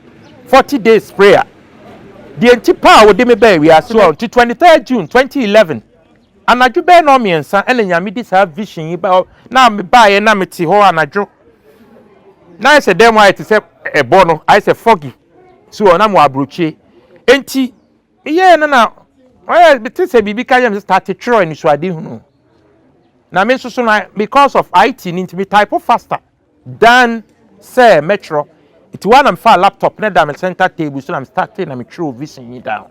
[SPEAKER 4] 40 days prayer. Deɛ nti paa a wɔde me baa wiase no, nti 23 June 2011, anadwo bɛyɛ nnɔnmiɛnsa ɛna Nyame de saa vision yi ba, na mebaeɛ na mete hɔ anadwo, na ayɛ sɛ dan mu ayɛ te sɛ ɛbɔ no, ayɛ sɛ foggy, so na mewɔ aburokyire. Enti meyɛɛ no na ɔyɛ mete sɛ biribi ka kyerɛ me sɛ start twerɛ anisoadehunu. Na me nso so no because of IT no nti me type faster than sɛ mɛtwerɛ. Nti hɔ a na mefaa laptop na ɛda me center table so na me startee na metwerɛɛ vision yi down.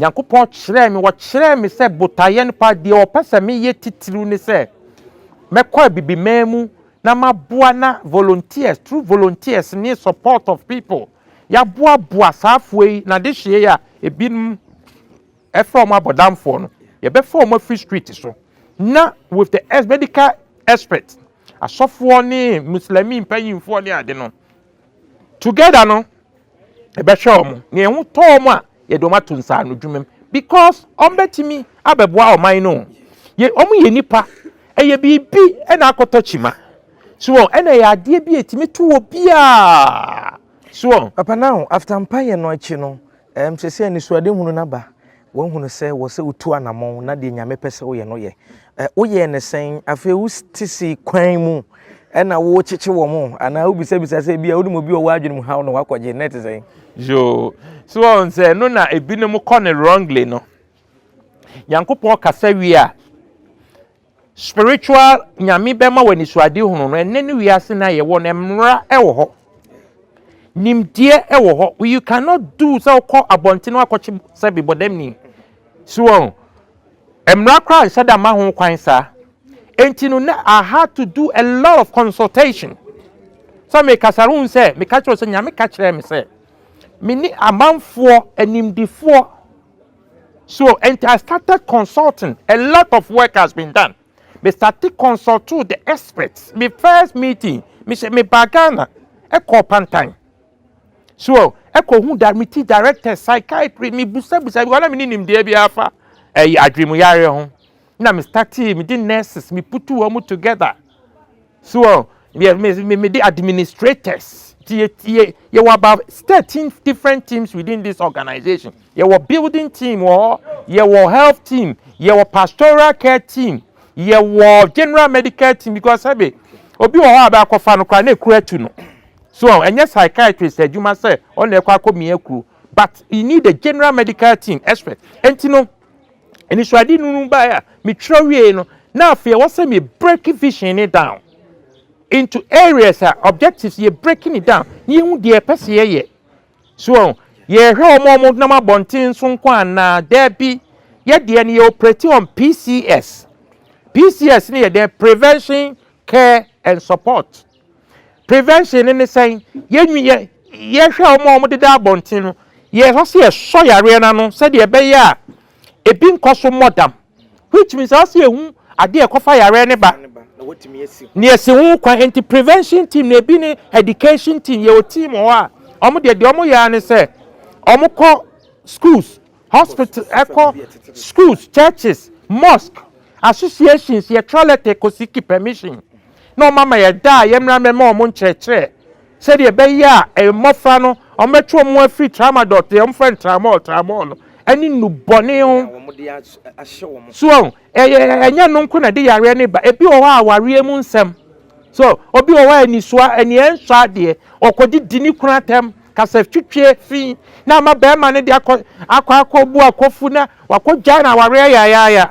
[SPEAKER 4] Nyankopɔn kyerɛɛ me, wɔkyerɛɛ me sɛ botaeɛ no paa deɛ ɔpɛ sɛ meyɛ titiriw ne sɛ mɛkɔ Abibiman mu na maboa na volunteers, through volunteers ne support of people, yɛaboaboa saa afoɔ yi na adehyeɛ yi a ebinom ɛfrɛ wɔn abɔdamfoɔ no, yɛbɛfa wɔn afiri street so na with the medical expert, asɔfoɔ ne Muslimi mpanyinfoɔ ne ade no, together no, yɛbɛhwɛ wɔn. Na yɛn ho tɔ wɔn a, yɛde wɔn ato nsaano dwuma mu because wɔn bɛtumi abɛboa ɔman no. Yɛ wɔn yɛ nipa, ɛyɛ biribi ɛna akɔtɔ kyima. So wɔn ɛna ɛyɛ adeɛ bi a ɛtumi to wɔ biara. So wɔn.
[SPEAKER 2] Papa now after mpaeɛ no akyi no, seesei anisoadehunu no aba. Woahunu sɛ wɔ sɛ wotu anammɔn na deɛ Nyame pɛ sɛ woyɛ no yɛ. Woyɛɛ no sɛn? Afei wote sii kwan mu ɛna wokyekye wɔn anaa wobisabisa sɛ ebia wonim obi a ɔwɔ adwene mu haw na wakɔgye na ɛte sɛn?
[SPEAKER 4] Yoo, so wɔn sɛ ɛno na ebinom kɔ no wrongly no. Nyankopɔn kasa wie a, Spiritual Nyame bɛma wo anisoadehunu no, ɛnnɛ ne wiase no a yɛwɔ no, mmara wɔ hɔ. Nimdeɛ wɔ hɔ. You cannot do sɛ wokɔ abɔnten akɔkye sɛ bebɔdamni. So wɔn mmara koraa nhyɛ da ma ho kwan saa. Enti no na I had to do a lot of consultation. Sɛ mekasa no sɛ meka kyerɛ sɛ Nyame ka kyerɛ me sɛ me ne amanfoɔ animdifoɔ. So, and I started consulting. A lot of work has been done. Me started consult to the experts. Me first meeting, me say me ba Ghana, ɛkɔ Pantan. So, ɛkɔ hu da me ti director psychiatry me busa busa bi na me ni nimdeɛ bi afa ɛyɛ adwene yare ho. Na me started me di nurses me put wɔn together. So, me me me me di administrators. Ti yɛ yɛwɔ about 13 different teams within this organization. Yɛwɔ building team wɔ hɔ, yɛwɔ health team, yɛwɔ pastoral care team, yɛwɔ general medical team because sɛbi obi wɔ hɔ a bɛakɔfa no koraa na ekuru atu no. So ɛnyɛ psychiatrist adwuma sɛ ɔna ɛkɔ akɔ mia kuro, but you need a general medical team expert. Enti no anisoade no baeɛ a metwerɛ wie no, na afei ɛwɔ sɛ me break vision ne down into areas a objectives, yɛ breaking it down na yɛhu deɛ ɛpɛ sɛ yɛyɛ. So yɛhwɛ wɔn a wɔnam abɔnten so nko anaa? Daabi, yɛdeɛ no yɛ operate on PCS. PCS no yɛ dɛ prevention, care and support. Prevention no ne sɛn? Yɛnwi yɛ yɛhwɛ wɔn a wɔdeda abɔnten no, yɛhɔ sɛ yɛsɔ yareɛ no ano sɛdeɛ ɛbɛyɛ a ebi nkɔ so mmɔ dam, which means ɔsɛ yɛhu adeɛ ɛkɔfa yareɛ ne ba ne yɛsi ho kwan. Nti prevention team na ebi ne education team. Yɛwɔ team wɔ hɔ a wɔn deɛ wɔn yɛ ara ne sɛ wɔn kɔ schools, hospital, ɛkɔ schools, churches, mosque, associations. Yɛtwerɛ letter kɔ seek permission na wɔn ama yɛ da a yɛmmra mɛma wɔn nkyerɛkyerɛ sɛdeɛ ɛbɛyɛ a mmɔfra no wɔn bɛtwe wɔn afiri tramadol deɛ wɔn fɛ no tramol tramol no ɛne nnubɔne ho. So ɛyɛ ɛnyɛ no nko na ɛde yareɛ ne ba. Ebi wɔ hɔ a awareɛ mu nsɛm so, obi wɔ hɔ a anisoa ɛneɛ nsɔ adeɛ, ɔkɔde di ne kunu atɛm, kasa twitwie fi na ama bɛrima no de akɔ akɔ akɔ bu akɔfu na wakɔ gya na awareɛ yayaaya.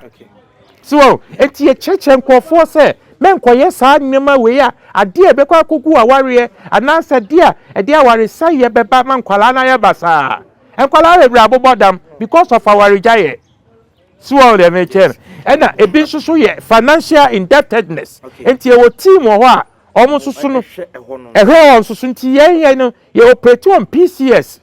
[SPEAKER 4] So eti yɛkyerɛkyerɛ nkurɔfoɔ sɛ Mɛnkɔyɛ saa nneɛma wei a adeɛ a ɛbɛkɔ akɔgu awareɛ anaasɛ adeɛ a ɛde awaresɛeɛ bɛba ma nkwadaa no ayɛ basaa. Nkwadaa bebree abobɔ dam because of awaregyaeɛ. So wɔn deɛ mekyerɛ no. Ɛna ebi nso so yɛ financial indebtedness. Nti yɛwɔ team wɔ hɔ a wɔn nso so no ɛhwɛ wɔn nso so nti yɛn yɛn no yɛ operate on PCS.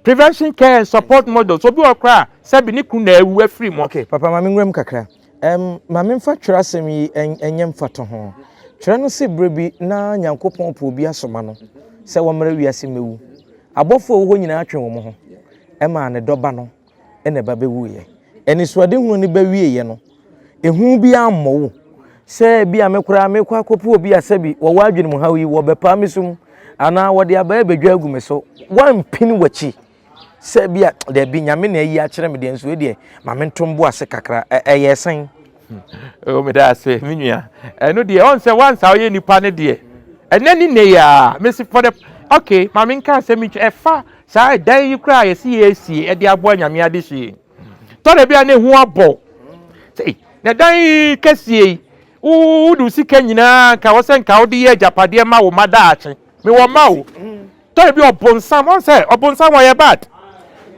[SPEAKER 4] Prevention care and support models obi wɔ koraa a sɛbi ne kunu na awu afiri mu.
[SPEAKER 2] Okay, papa ma menwura mu kakra. Um, ma memfa twerɛ asɛm yi nyɛ mfatoho. Twerɛ no se berɛ bi na Nyankopɔn pɛ obi asoma no sɛ wɔmmra wiase mmɛwu. Abɔfoɔ a ɛwɔ hɔ nyinaa twe wɔn ho maa ne dɔba no na ɛba bɛwuiɛ. Anisoadehunu no ba wieeɛ no, ehu bi ammɔ wo sɛ ebi a me koraa mekɔ akɔpɛ obi a sɛbi wɔwɔ adwene mu haw yi wɔbɛpaa me sum anaa wɔde abaa bɛdwa agu me so. Woampini w'akyi sɛ bi a dabi nyame na ayi akyerɛ me deɛ nso deɛ ma mento mbo ase kakra ɛyɛ sɛn?
[SPEAKER 4] Oh, meda ase me nua. Ɛno deɛ ɔn sɛ wansa ɔyɛ nipa no deɛ ɛnɛ ne nne yɛ a mesi for the okay ma menka asɛm yi ɛfa saa ɛdan yi koraa yɛsi yɛsie ɛde aboa nyame adehye tɔrɔ bi a ne ho abɔ sɛ na dan yi kɛseɛ yi wode wo sika nyinaa nka wɔ sɛ nka wode yɛ agyapadeɛ ma wo ma daakye mewɔ ma wo tɔrɔ bi ɔbonsam ɔn sɛ ɔbonsam ɔyɛ bad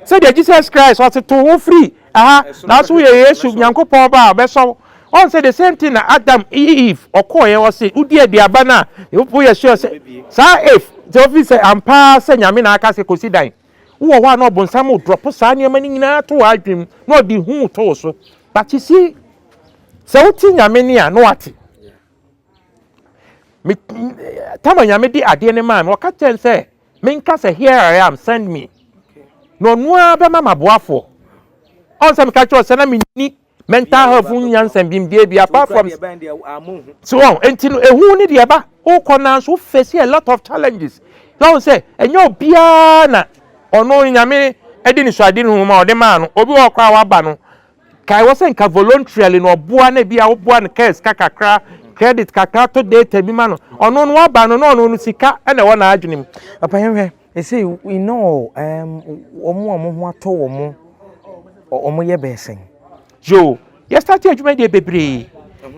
[SPEAKER 4] sɛdeɛ Jesus Christ ɔse to ho firi aha nanso woyɛ Yesu Nyankopɔn ba a ɔbɛsɔ ɔn sɛ the same thing na Adam Eve ɔkɔɔyɛ ɔse wodi aduaba no a woyɛ sure sɛ saa if sɛ ofi sɛ ampaa sɛ Nyame na aka sɛ kɔsi dan Wowɔ hɔ a na ɔbonsam redrɔpo saa nneɛma no nyinaa to w'adwene mu na ɔde hu to wo so. But you see, sɛ wote Nyame nne a na wate. Me, tama Nyame de adeɛ no maa me, ɔka kyerɛ me sɛ menka sɛ here I am, send me. Na ɔno ara bɛma m'aboafoɔ. Ɔn sɛ meka kyerɛ sɛ na menni mental health ho nyansa bi deɛ bi apart from so wɔn nti no ehu ne deɛ ba wokɔ na nso face a lot of challenges wɔn sɛ ɛnyɛ obiara na ɔno nyame ɛde ne suade no ho ma ɔde maa no obi wɔ koraa waba no kae wɔ sɛ nka voluntarily na ɔboa na ebi a woboa no kaa sika kakra credit kakra to data bi ma no ɔno no waba no na ɔno no sika ɛna ɛwɔ n'adwene mu.
[SPEAKER 2] Papa yɛn hwɛ They we know um, wɔn a wɔn ho atɔ wɔn, wɔn yɛ bɛyɛ sɛn?
[SPEAKER 4] Yo, yɛ start adwuma deɛ bebree.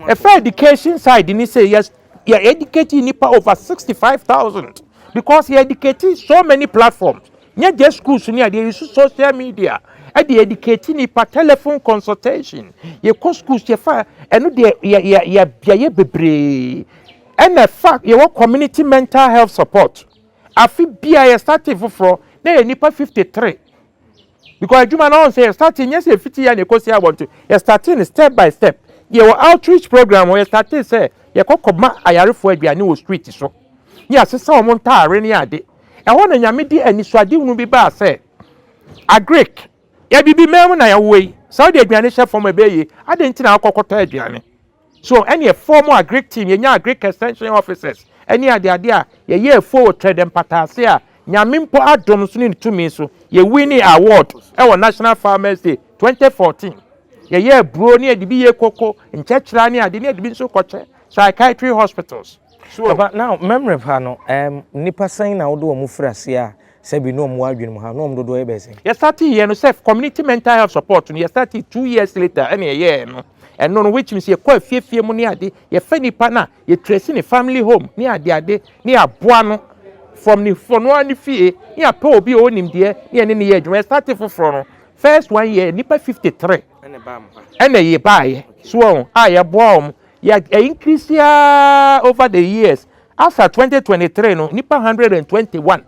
[SPEAKER 4] Ɛfɛ education side ni sɛ yɛ yɛ educate nipa over 65,000 because yɛ educate so many platforms. Nyɛ just schools ni adeɛ, yɛ social media. Ɛde educate nipa telephone consultation. Yɛ kɔ schools yɛ fa ɛno deɛ yɛ yɛ yɛ yɛ bebree. Ɛna fa yɛwɔ community mental health support. Afe biara yɛ startee foforɔ na yɛ nipa 53 because adwuma no ɔn sɛ yɛ startee nyɛ sɛ efiti yɛ na ekosi abɔnten yɛ startee no step by step yɛ wɔ outreach program hɔ yɛ startee sɛ yɛ kɔ kɔ ma ayarefoɔ aduane wɔ street so ne asesa wɔn ntaare ne ade ɛhɔ na nyame de anisoadehunu bi baa sɛ agric yɛ bibi mɛn mu na yɛwɔ yi sɛ wode aduane hyɛ fam ɛbɛyɛ yie adɛn nti na akɔ kɔtɔ aduane So ɛne ɛfɔɔ mu agric team, yɛnya agric extension officers ɛne adeade a yɛyɛ afuo wɔ Trɛdɛ mpataase a Nyame mpo adom so ne ne tumi so yɛ winning award ɛwɔ National Farmers Day 2014. Yɛyɛ aburo ne yɛde bi yɛ koko, nkyɛkyerɛ ne ade ne yɛde bi nso kɔkyɛ psychiatry hospitals.
[SPEAKER 2] So Papa, now memory pa no, um, nipa sɛn na wode wɔn firi aseɛ a Sɛ bi na wɔn wɔ adwene mu ha na wɔn dodoɔ yɛ bɛyɛ sɛn?
[SPEAKER 4] Yɛ startee yɛ no sɛ community mental health support no yɛ startee 2 years later ɛna yɛyɛɛ no ɛno no, which means yɛkɔ afiefie mu ne ade, yɛfɛ nipa no a yɛ trace ne family home ne ade ade ne yɛaboa no from ne fɔ no ara ne fie ne yɛapɛ obi a ɔwɔ nimdeɛ ne yɛne ne yɛ adwuma. Yɛ startee foforɔ no, first one year nipa 53 ɛna yɛ baayɛ so wɔn a yɛboa wɔn yɛ increase aa over the years. After 2023 no, nipa 121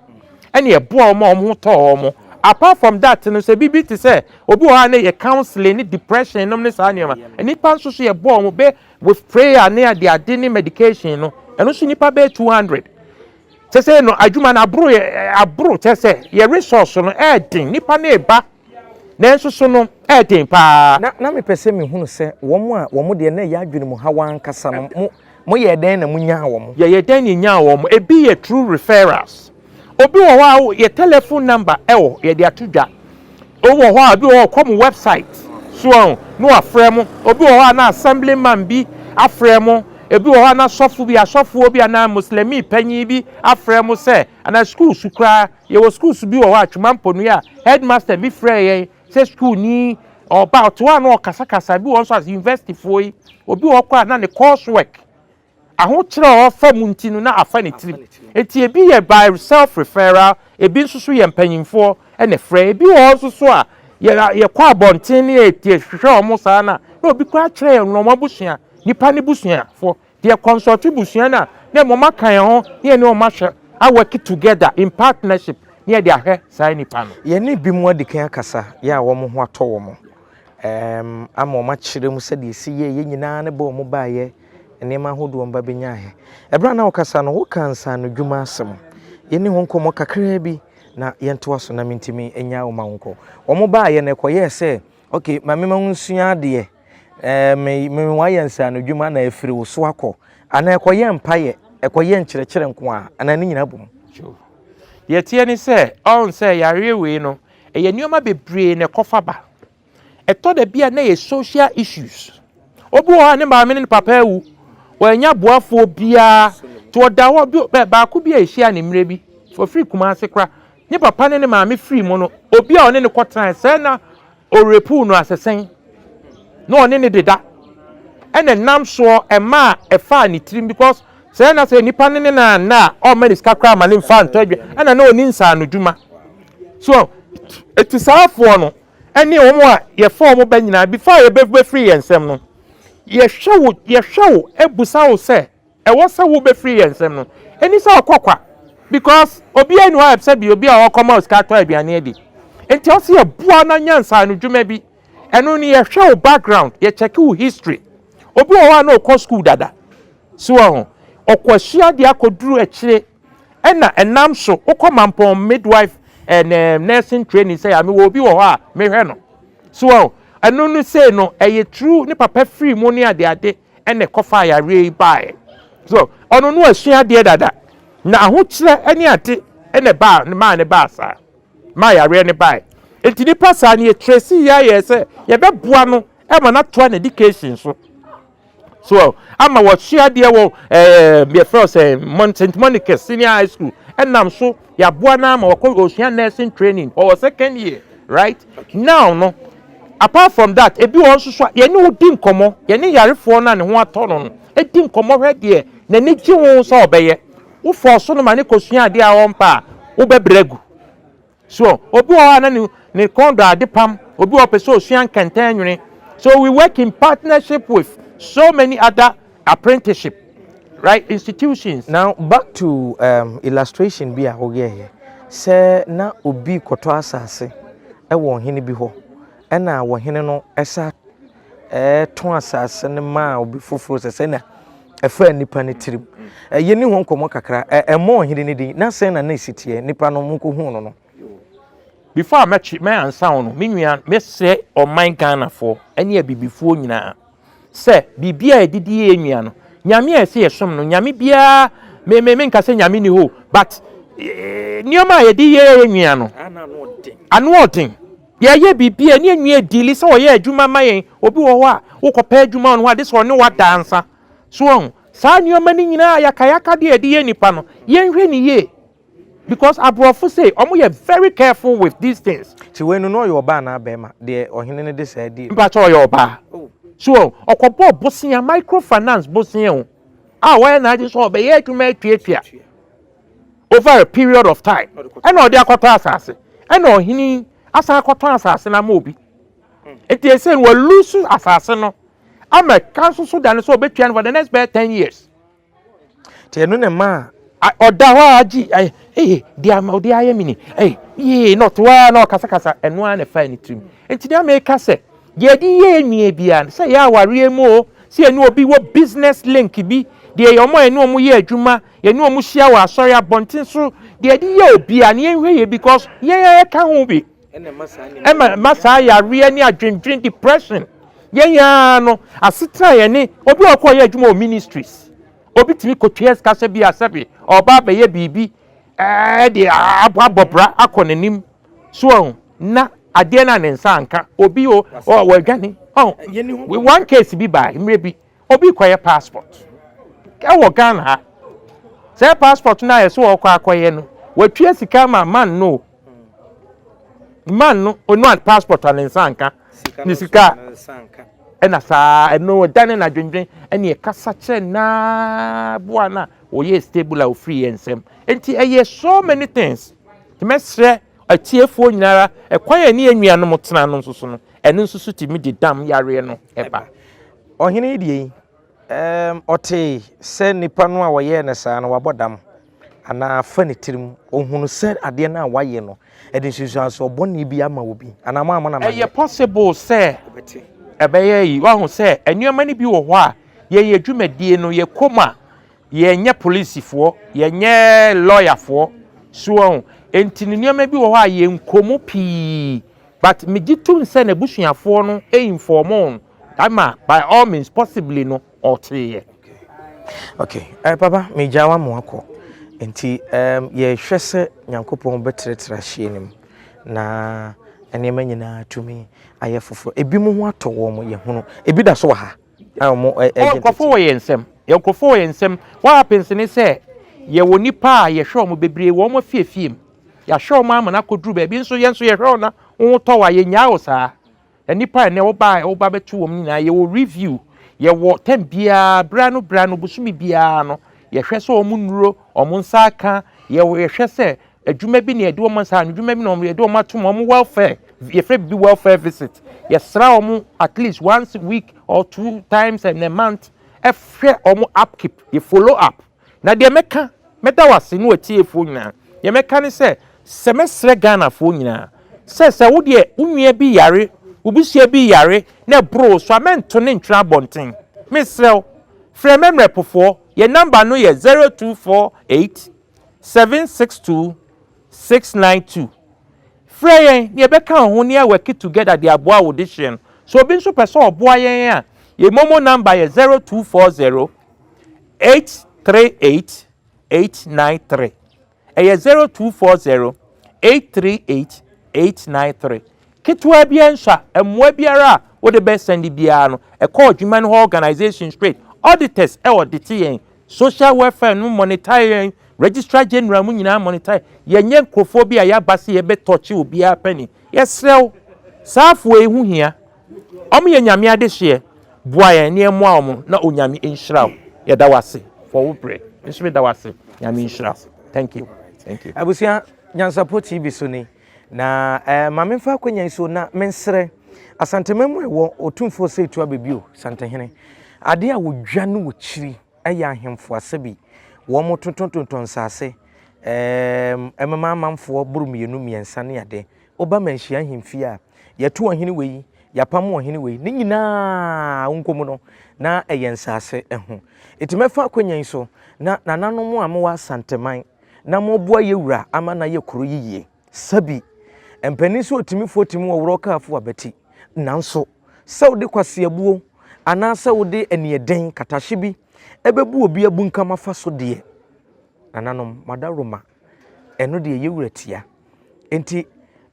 [SPEAKER 4] ɛna ɛboa wɔn a wɔn ho tɔɔ wɔn. Apart from that no, sɛ bibi te sɛ obi wɔ hɔ a ne yɛ counseling ne depression nom ne saa nneɛma, nipa nso so yɛboa wɔn bɛ with prayer ne ade ade ne medication no, ɛno nso nipa bɛyɛ 200. Kyɛ sɛ no adwuma no aboro yɛ aboro, kyɛ sɛ yɛ resource no ɛɛden, nipa no eba nanso so no ɛɛden paa.
[SPEAKER 2] Na mepɛ sɛ mehunu sɛ wɔn a wɔn deɛ na ɛyɛ adwene mu haw ankasa no, mo moyɛ dɛn na monyaa wɔn?
[SPEAKER 4] Yɛyɛ dɛn na nyaa wɔn? Ebi yɛ through referrals. Obi wɔ hɔ a yɛ telephone number ɛwɔ yɛde ato dwa. Obi wɔ hɔ a obi wɔ hɔ ɔkɔ mo website so ɔn na wafrɛ mo. Obi wɔ hɔ a na assemblyman bi afrɛ mo. Ebi wɔ hɔ a na sɔfo bi, asɔfoɔ bi anaa muslimi panyin bi afrɛ mo sɛ anaa school so koraa yɛwɔ schools bi wɔ hɔ a Twema Mponua a headmaster bi frɛ yɛn sɛ school ni ɔba ɔte hɔ a na ɔkasakasa bi wɔ nso as university foɔ yi obi wɔ hɔ koraa na ne course work. Ahokyerɛ a ɔfa mu nti no na afa ne tirim. Enti ebi yɛ by self referral, ebi nso so yɛ mpanyinfoɔ na ɛfrɛ. Ebi wɔ hɔ nso so a yɛ yɛkɔ abɔnten ne yɛhwehwɛ wɔn saa no a, na obi koraa kyerɛ yɛn wɔn abusua, nipa ne busuafoɔ. Deɛ consult busua no a, na wɔn aka yɛn ho ne yɛne wɔn ahwɛ, a work together in partnership ne yɛde ahwɛ saa nipa no.
[SPEAKER 2] Yɛne binom adi kan akasa yɛ a wɔn ho atɔ wɔn um, ama wɔn akyerɛ mu sɛdeɛ ɛsi yɛ yɛn nyinaa ne bɔ wɔn baeɛ nneɛma ahodoɔ wɔn ba bɛnyaeɛ. Ɛberɛ a na wokasa no, woka nsaanodwuma asɛm. Yɛni ho nkɔmmɔ kakraa bi na yɛntoa so na mentumi nya wo ma wo nkɔ. Wɔn baeɛ no ɛkɔyɛɛ sɛ, okay, ma mema wo nsua adeɛ, ɛɛ me me wayɛ nsaanodwuma na afiri wo so akɔ, anaa ɛkɔyɛ mpaeɛ, ɛkɔyɛ nkyerɛkyerɛ nko a, anaa ne nyinaa bom.
[SPEAKER 4] Deɛ ɛteɛ ne sɛ, ɔn sɛ yareɛ wei no, ɛyɛ nneɛma bebree na ɛkɔfa ba. Ɛtɔ da bi a na ɛyɛ social issues. Obi wɔ hɔ a ne maame ne ne papa awu, wannya boafoɔ biara, nti ɔda hɔ bi bɛ baako bi a ɛhyia ne mmerɛ bi, ɔfiri Kumase kora, ne papa ne ne maame firi mu no, obi a ɔne ne kɔtenae sɛ na ɔrepuu no asɛsɛn na ɔne ne deda ɛna nam soɔ ɛmaa ɛfaa ne tirim because sɛ na sɛ nipa ne ne na nna a ɔmma ne sika koraa ma ne mfa ntɔ adwa ɛna na ɔni nsaano dwuma so ɛti saafoɔ no ɛne wɔn a yɛfa wɔn ba nyinaa before a yɛbɛfiri yɛn nsam no yɛhwɛ wo yɛhwɛ wo ebusa wo sɛ ɛwɔ sɛ wobɛfiri yɛn nsam no ɛni sɛ ɔkɔ kwa because obiara ni hɔ a sɛ bi obi a ɔkɔma sika atɔ aduane adi nti ɔsɛ yɛboa na nya nsaano dwuma bi. Ɛno no yɛhwɛ wo background, yɛkyɛke wo history. Obi wɔ hɔ a na ɔkɔ school dada. So wɔ ho, ɔkɔ asua adeɛ akɔduru akyire ɛna ɛnam so wokɔ Mampɔn midwife and eh, nursing training sɛ ya mewɔ obi wɔ hɔ a mehwɛ no. So wɔ ho, ɛno no sei no ɛyɛ true ne papa firi mu ne adeade ɛna ɛkɔfa yareɛ yi baeɛ. So ɔno no asua adeɛ dada na ahokyerɛ ne ade ɛna ɛbaa maa ne baa saa. Maa yareɛ no baeɛ. Nti nipa saa no yɛ trace yɛ ayɛ sɛ yɛbɛboa no ma no atoa n'education so. So ama wɔsua adeɛ wɔ ɛɛ yɛfrɛ sɛ St. Monica's Senior High School ɛnam so yɛaboa no ama wɔkɔ osua nursing training ɔwɔ second year right now no. Apart from that, ebi wɔ hɔ nso so a yɛne wo di nkɔmmɔ, yɛne yarefoɔ no a ne ho atɔ no no di nkɔmmɔ hwɛ deɛ n'ani gye ho sɛ ɔbɛyɛ. Wo force no ma no kɔsua adeɛ a ɔmpɛ a, wobɛbrɛ agu. So obi wɔ hɔ a na ne ne kɔn dɔ ade pam, obi wɔ hɔ pɛ sɛ ɔsua nkɛntɛn nwene. So we work in partnership with so many other apprenticeship right institutions.
[SPEAKER 2] Now back to um, illustration bi a woyɛeɛ sɛ na obi kɔtɔ asase wɔ ɔhene bi hɔ ɛna ɔhene no ɛsa tɔn asase no maa obi foforɔ sɛ sɛnea ɛfaa nipa no tirim. Yɛni ho nkɔmmɔ kakra. Ɛmmɔ ɔhene no din. Na sɛn na na ɛsi teɛ? Nipa no monkɔhuu no no.
[SPEAKER 4] Before a mɛkye mɛ ansa wo no, me nua mɛsrɛ ɔman Ghanafoɔ ne abibifoɔ nyinaa sɛ biribi a yɛde di yɛn nua no, Nyame a yɛsɛ yɛsom no, Nyame biara me me menka sɛ Nyame ni hɔ but nneɛma a yɛde yɛ yɛn nua no ano ɔden. Yɛyɛ biribi a ɛne anwia dili sɛ ɔyɛ adwuma ma yɛn. Obi wɔ hɔ a, wokɔpɛ adwuma wɔ ne hɔ a, gye sɛ ɔne wo ada ansa. So wahu? Saa nneɛma no nyinaa, yakayaka deɛ yɛde yɛ nnipa no, yɛnhwɛ no yie. Because aborɔfo sei, wɔyɛ very careful with these things.
[SPEAKER 2] Nti wei no, na ɔyɛ ɔbaa anaa bɛrima, deɛ ɔhene no de saa dii no?
[SPEAKER 4] Mpakyɛ ɔyɛ ɔbaa. So wahu? Ɔkɔbɔɔ bosea, microfinance bosea o, a wayɛ n'adwene sɛ ɔbɛyɛ adwuma atuatua. Over a period of time ɛna ɔde akɔtɔ asase ɛna ɔhene yi asan akɔtɔn asase no ama obi nti ɛsɛ no wɔlusu asase no ama ka nso so da no sɛ ɔbɛtua no for the next bɛyɛ 10 years.
[SPEAKER 2] Nti ɛno na ɛma
[SPEAKER 4] ɔda hɔ a agye ee deɛ ama ɔde ayɛ mi ni ee yee na ɔte hɔ a na ɔkasakasa. Ɛno ara na ɛfa ne tirim. Nti deɛ meka sɛ deɛ yɛde yɛ nua biara sɛ yɛ awareɛ mu o, sɛ yɛne obi wɔ business link bi deɛ, yɛ ɔmo a yɛne ɔmo yɛ adwuma, yɛne ɔmo hyia wɔ asɔre abɔnten so deɛ, yɛde yɛ obiara no yɛnhwɛ yɛ because yɛn a yɛka ho bi ɛma ma saa yareɛ ne adwendwen, depression. Yɛn ara no asetena yɛne obi a ɔkɔ yɛ adwuma wɔ ministries, obi tumi kɔtua sika sɛ bi asɛbi ɔba abɛyɛ biribi ɛde abɔ abɔbra akɔ n'anim so ɔho na adeɛ no a ne nsa anka obi o wɔadwane ɔho. One case bi baa mmerɛ bi, obi kɔyɛ passport ɛwɔ Ghana ha. Sɛ passport no a yɛsɛ ɔkɔ akɔyɛ no, watua sika ma man no man no ɔno a passport a ne nsa anka ne sika. Ɛna saa ɛno ɛdane no adwendwen ɛne ɛkasa kyerɛ naa boa no a ɔyɛɛ stable a ɔfiri yɛn nsam. Nti ɛyɛ so many things. Nti mɛsrɛ atiefoɔ nyinara, ɛkwan a ɛne yɛn nuanom tena no nso so no, ɛno nso so tumi de dam yareɛ no ɛba.
[SPEAKER 2] Ɔhene yi deɛ yi, ɛɛm, ɔtee sɛ nipa no a wɔyɛɛ no saa no wabɔ dam anaa afa ne tirim. Ɔhunu sɛ adeɛ no a wayɛ no, ɛde nsunsuansoɔ bɔne bi ama obi anaa mo a mo na
[SPEAKER 4] Ɛyɛ possible sɛ ɛbɛyɛ yi. Wahu sɛ nneɛma no bi wɔ hɔ a yɛn yɛ dwumadie no yɛkɔ mu a, yɛnyɛ polisifoɔ, yɛnyɛ lɔyafoɔ so wɔn nti no, nneɛma bi wɔ hɔ a yɛnkɔ mu pii, but megye tom sɛ n'abusuafoɔ no inform no ama by all means possibly no ɔteeɛ.
[SPEAKER 2] Okay, papa, megya wa mo akɔ. Nti yɛhwɛ sɛ Nyankopɔn bɛtrɛtrɛ ahyia no mu na nneɛma nyinaa tumi ayɛ foforɔ. Ebi mo ho atɔ wɔn mo, yɛhunu ebi da so wɔ ha a wɔn
[SPEAKER 4] ɛgye. Nkurɔfoɔ wɔ yɛn nsɛm, yɛn nkurɔfoɔ wɔ yɛn nsɛm. What happens ne sɛ yɛwɔ nipa a yɛhwɛ wɔn bebree wɔ wɔn afiefie mu. Yɛahwɛ wɔn ama no akɔduru baabi nso, yɛn nso yɛhwɛ wɔn na wɔn tɔ wɔ a, yɛnyaa wɔ saa. Nipa a ɛnɛ wɔba a wɔba bɛto wɔn nyinaa, yɛwɔ review, yɛwɔ time biara bra no bra no bosomi biara no, yɛhwɛ sɛ wɔn nnuro wɔn nsa aka. Yɛwɔ yɛhwɛ sɛ adwuma bi na yɛde wɔn nsa ano adwuma bi na wɔn yɛde wɔn ato mu, wɔn welfare, yɛfrɛ bibi welfare visit. Yɛsra wɔn at least once a week or two times in a month, ɛhwɛ wɔn upkeep, yɛ follow up. Na deɛ mɛka, mɛda wɔ ase ne wɔatiefoɔ nyinaa, deɛ mɛka ne sɛ mɛsrɛ Ghanafoɔ nyinaa sɛ wo deɛ wo nua bi yare, wo busua bi yare na ɛboro so a, mɛnto ne ntwene abɔnten. Mesrɛ wo, frɛ mɛmmerɛpofoɔ. Yɛn number no yɛ 0248 762 692. Frɛ yɛn ne yɛbɛka wo ho ne yɛa together de aboa wo de hyɛ no so. Obi nso pɛ sɛ ɔboa yɛn a, yɛn MoMo number yɛ 0240 838 893. Ɛyɛ 0240 838 893. Ketewa biara nso a, mmoa biara a wode bɛsɛnde biara no, ɛkɔ adwuma no hɔ organisation straight. Auditors ɛwɔ de te yɛn social welfare no monitor yɛn, registrar general mu nyinaa monitor yɛn. Nyɛ nkurɔfoɔ bi a yɛaba sɛ yɛbɛtɔkye obiara pɛni. Yɛsrɛ wo, saa afoɔ yi ho hia ɔmo yɛ Nyame adehyeɛ. Boa yɛn ne ɛmmoa ɔmo na Onyame nhyira wo. Yɛda wo ase for wo brɛ nso. Meda wo ase. Nyame nhyira wo. Thank you, thank you.
[SPEAKER 2] Abusua, Nyansapɔ TV so ni na ma memfa akonnwa yi so na mensrɛ Asantema mu ɛwɔ Otumfoɔ sɛ etu abɛbio Santehene adeɛ a wɔdwa no wɔ kyiri ɛyɛ ahemfo ase bi wɔn tontɔntontɔn nsase ɛmema amanfoɔ boro mmienu mmiɛnsa ne ade. Woba Manhyia ahemfie a, yɛto ɔhene wei, yɛapam ɔhene wei, ne nyinaa nkɔmu no na ɛyɛ nsase ho. Ɛti mɛfa akonnwa yi so na nananom a mowɔ Asanteman na moboa yɛwura ama na yɛ kuro yiyie, sabi mpanin sɛ ɔtimifoɔ timi wɔ worɔ kaafo abati, nanso sɛ wode kwaseabuo anaasɛ wode aniɛden katahye bi ɛbɛbu obi abunkam afa so deɛ, nananom madaroma, ɛno deɛ yɛwura tia. Nti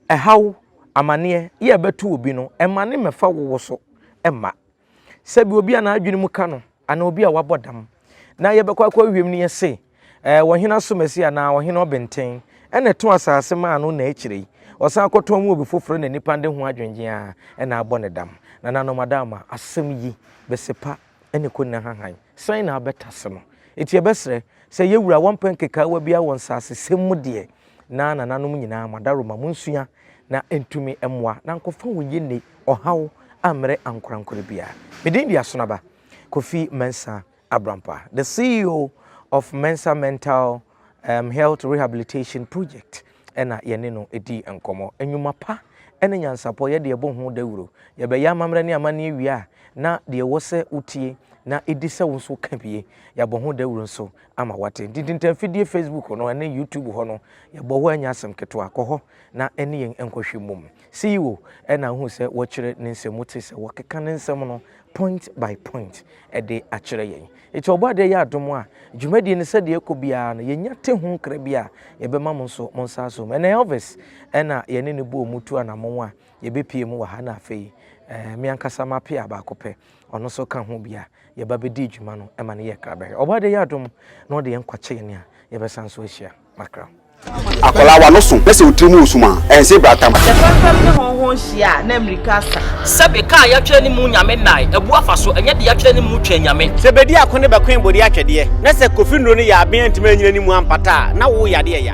[SPEAKER 2] ɛhaw amanneɛ yɛ ɛbɛto obi no, ɛma ne mmɛfa wowo so ɛmma sɛbi obi a n'adwene mu ka no anaa obi a wabɔ dam na yɛbɛkɔ akɔ awiem no, yɛse wɔhene asomasi anaa ɔhene ɔbɛnten ɛna ɛto asase maa no na akyire yi ɔsan akɔtɔn mu obi foforɔ na nipa de ho adwendwen a ɛna abɔ ne dam. Nananom adama, asɛm yi bɛsepa ɛne kɔ nna hahan sɛn na abɛtase no. Eti yɛbɛsrɛ sɛ yɛwura wɔmpɛ nkekaawa bi wɔ nsase sɛm mu deɛ, na nananom nyinaa madaroma mo nsua na ntumi mmoa na nkɔfa wɔn yie ɔhaw ammerɛ ankorankora biara. Medin di Asonaba Kofi Mensa Abrampa, the CEO of Mensa Mental Health Rehabilitation Project, ɛna yɛne no di nkɔmmɔ. Nnwuma pa ne nyansapɔ yɛde ɛbɔ ho dawuro. Yɛbɛyɛ amammerɛ ne amanneɛ wie a, na deɛ ɛwɔ sɛ wotie na ɛdi sɛ wo nso ka bie, yɛabɔ ho dawuro nso ama wate. Nti ntintamfidie Facebook no ɛne YouTube hɔ no, yɛbɔ hɔ anya asɛm ketewa. Kɔ hɔ na ɛne yɛn nkɔhwɛ mmom. CEO ɛna ahu sɛ wɔkyerɛ ne nsɛm te sɛ wɔkeka ne nsɛm no point by point ɛde akyerɛ yɛn. Ɛti ɔbɔ adeɛ yɛ adom a, dwumadie no sɛdeɛ ɛkɔ biara no, yɛnya te ho nkra bi a, yɛbɛma mo nso mo nsa aso mu. Ɛnɛ Elvis ɛna yɛne ne bɔɔ mu tu anammɔn a yɛbɛpie mu wɔ ha, na afei me ankasa mapea baako pɛ, ɔno nso ka ho bi a yɛba bɛdi dwuma no ɛma no yɛ kra bɛhwɛ. Ɔbɔ adeɛ yɛ adom na ɔde yɛn nkwakyɛ yɛn a, yɛbɛsan so ahyia makra.
[SPEAKER 5] Akwadaa w'ano so na sɛ wo tiri mu resum a, ɛnse bratam.
[SPEAKER 6] Sɛ fɛmfɛm ne hɔnhɔn hyia a, na mmirika asa.
[SPEAKER 7] Sɛbe ka a yɛatwerɛ ne mu Nyame nnae, abu afa so, ɛnyɛ deɛ yɛatwerɛ ne mu Twɛn Nyame.
[SPEAKER 8] Sɛ bedi ako ne bɛkoe bode atwɛdeɛ, na sɛ Kofi nnuro no yɛ aben antumi anyina ne mu ampata a, na wo yadeɛ ya.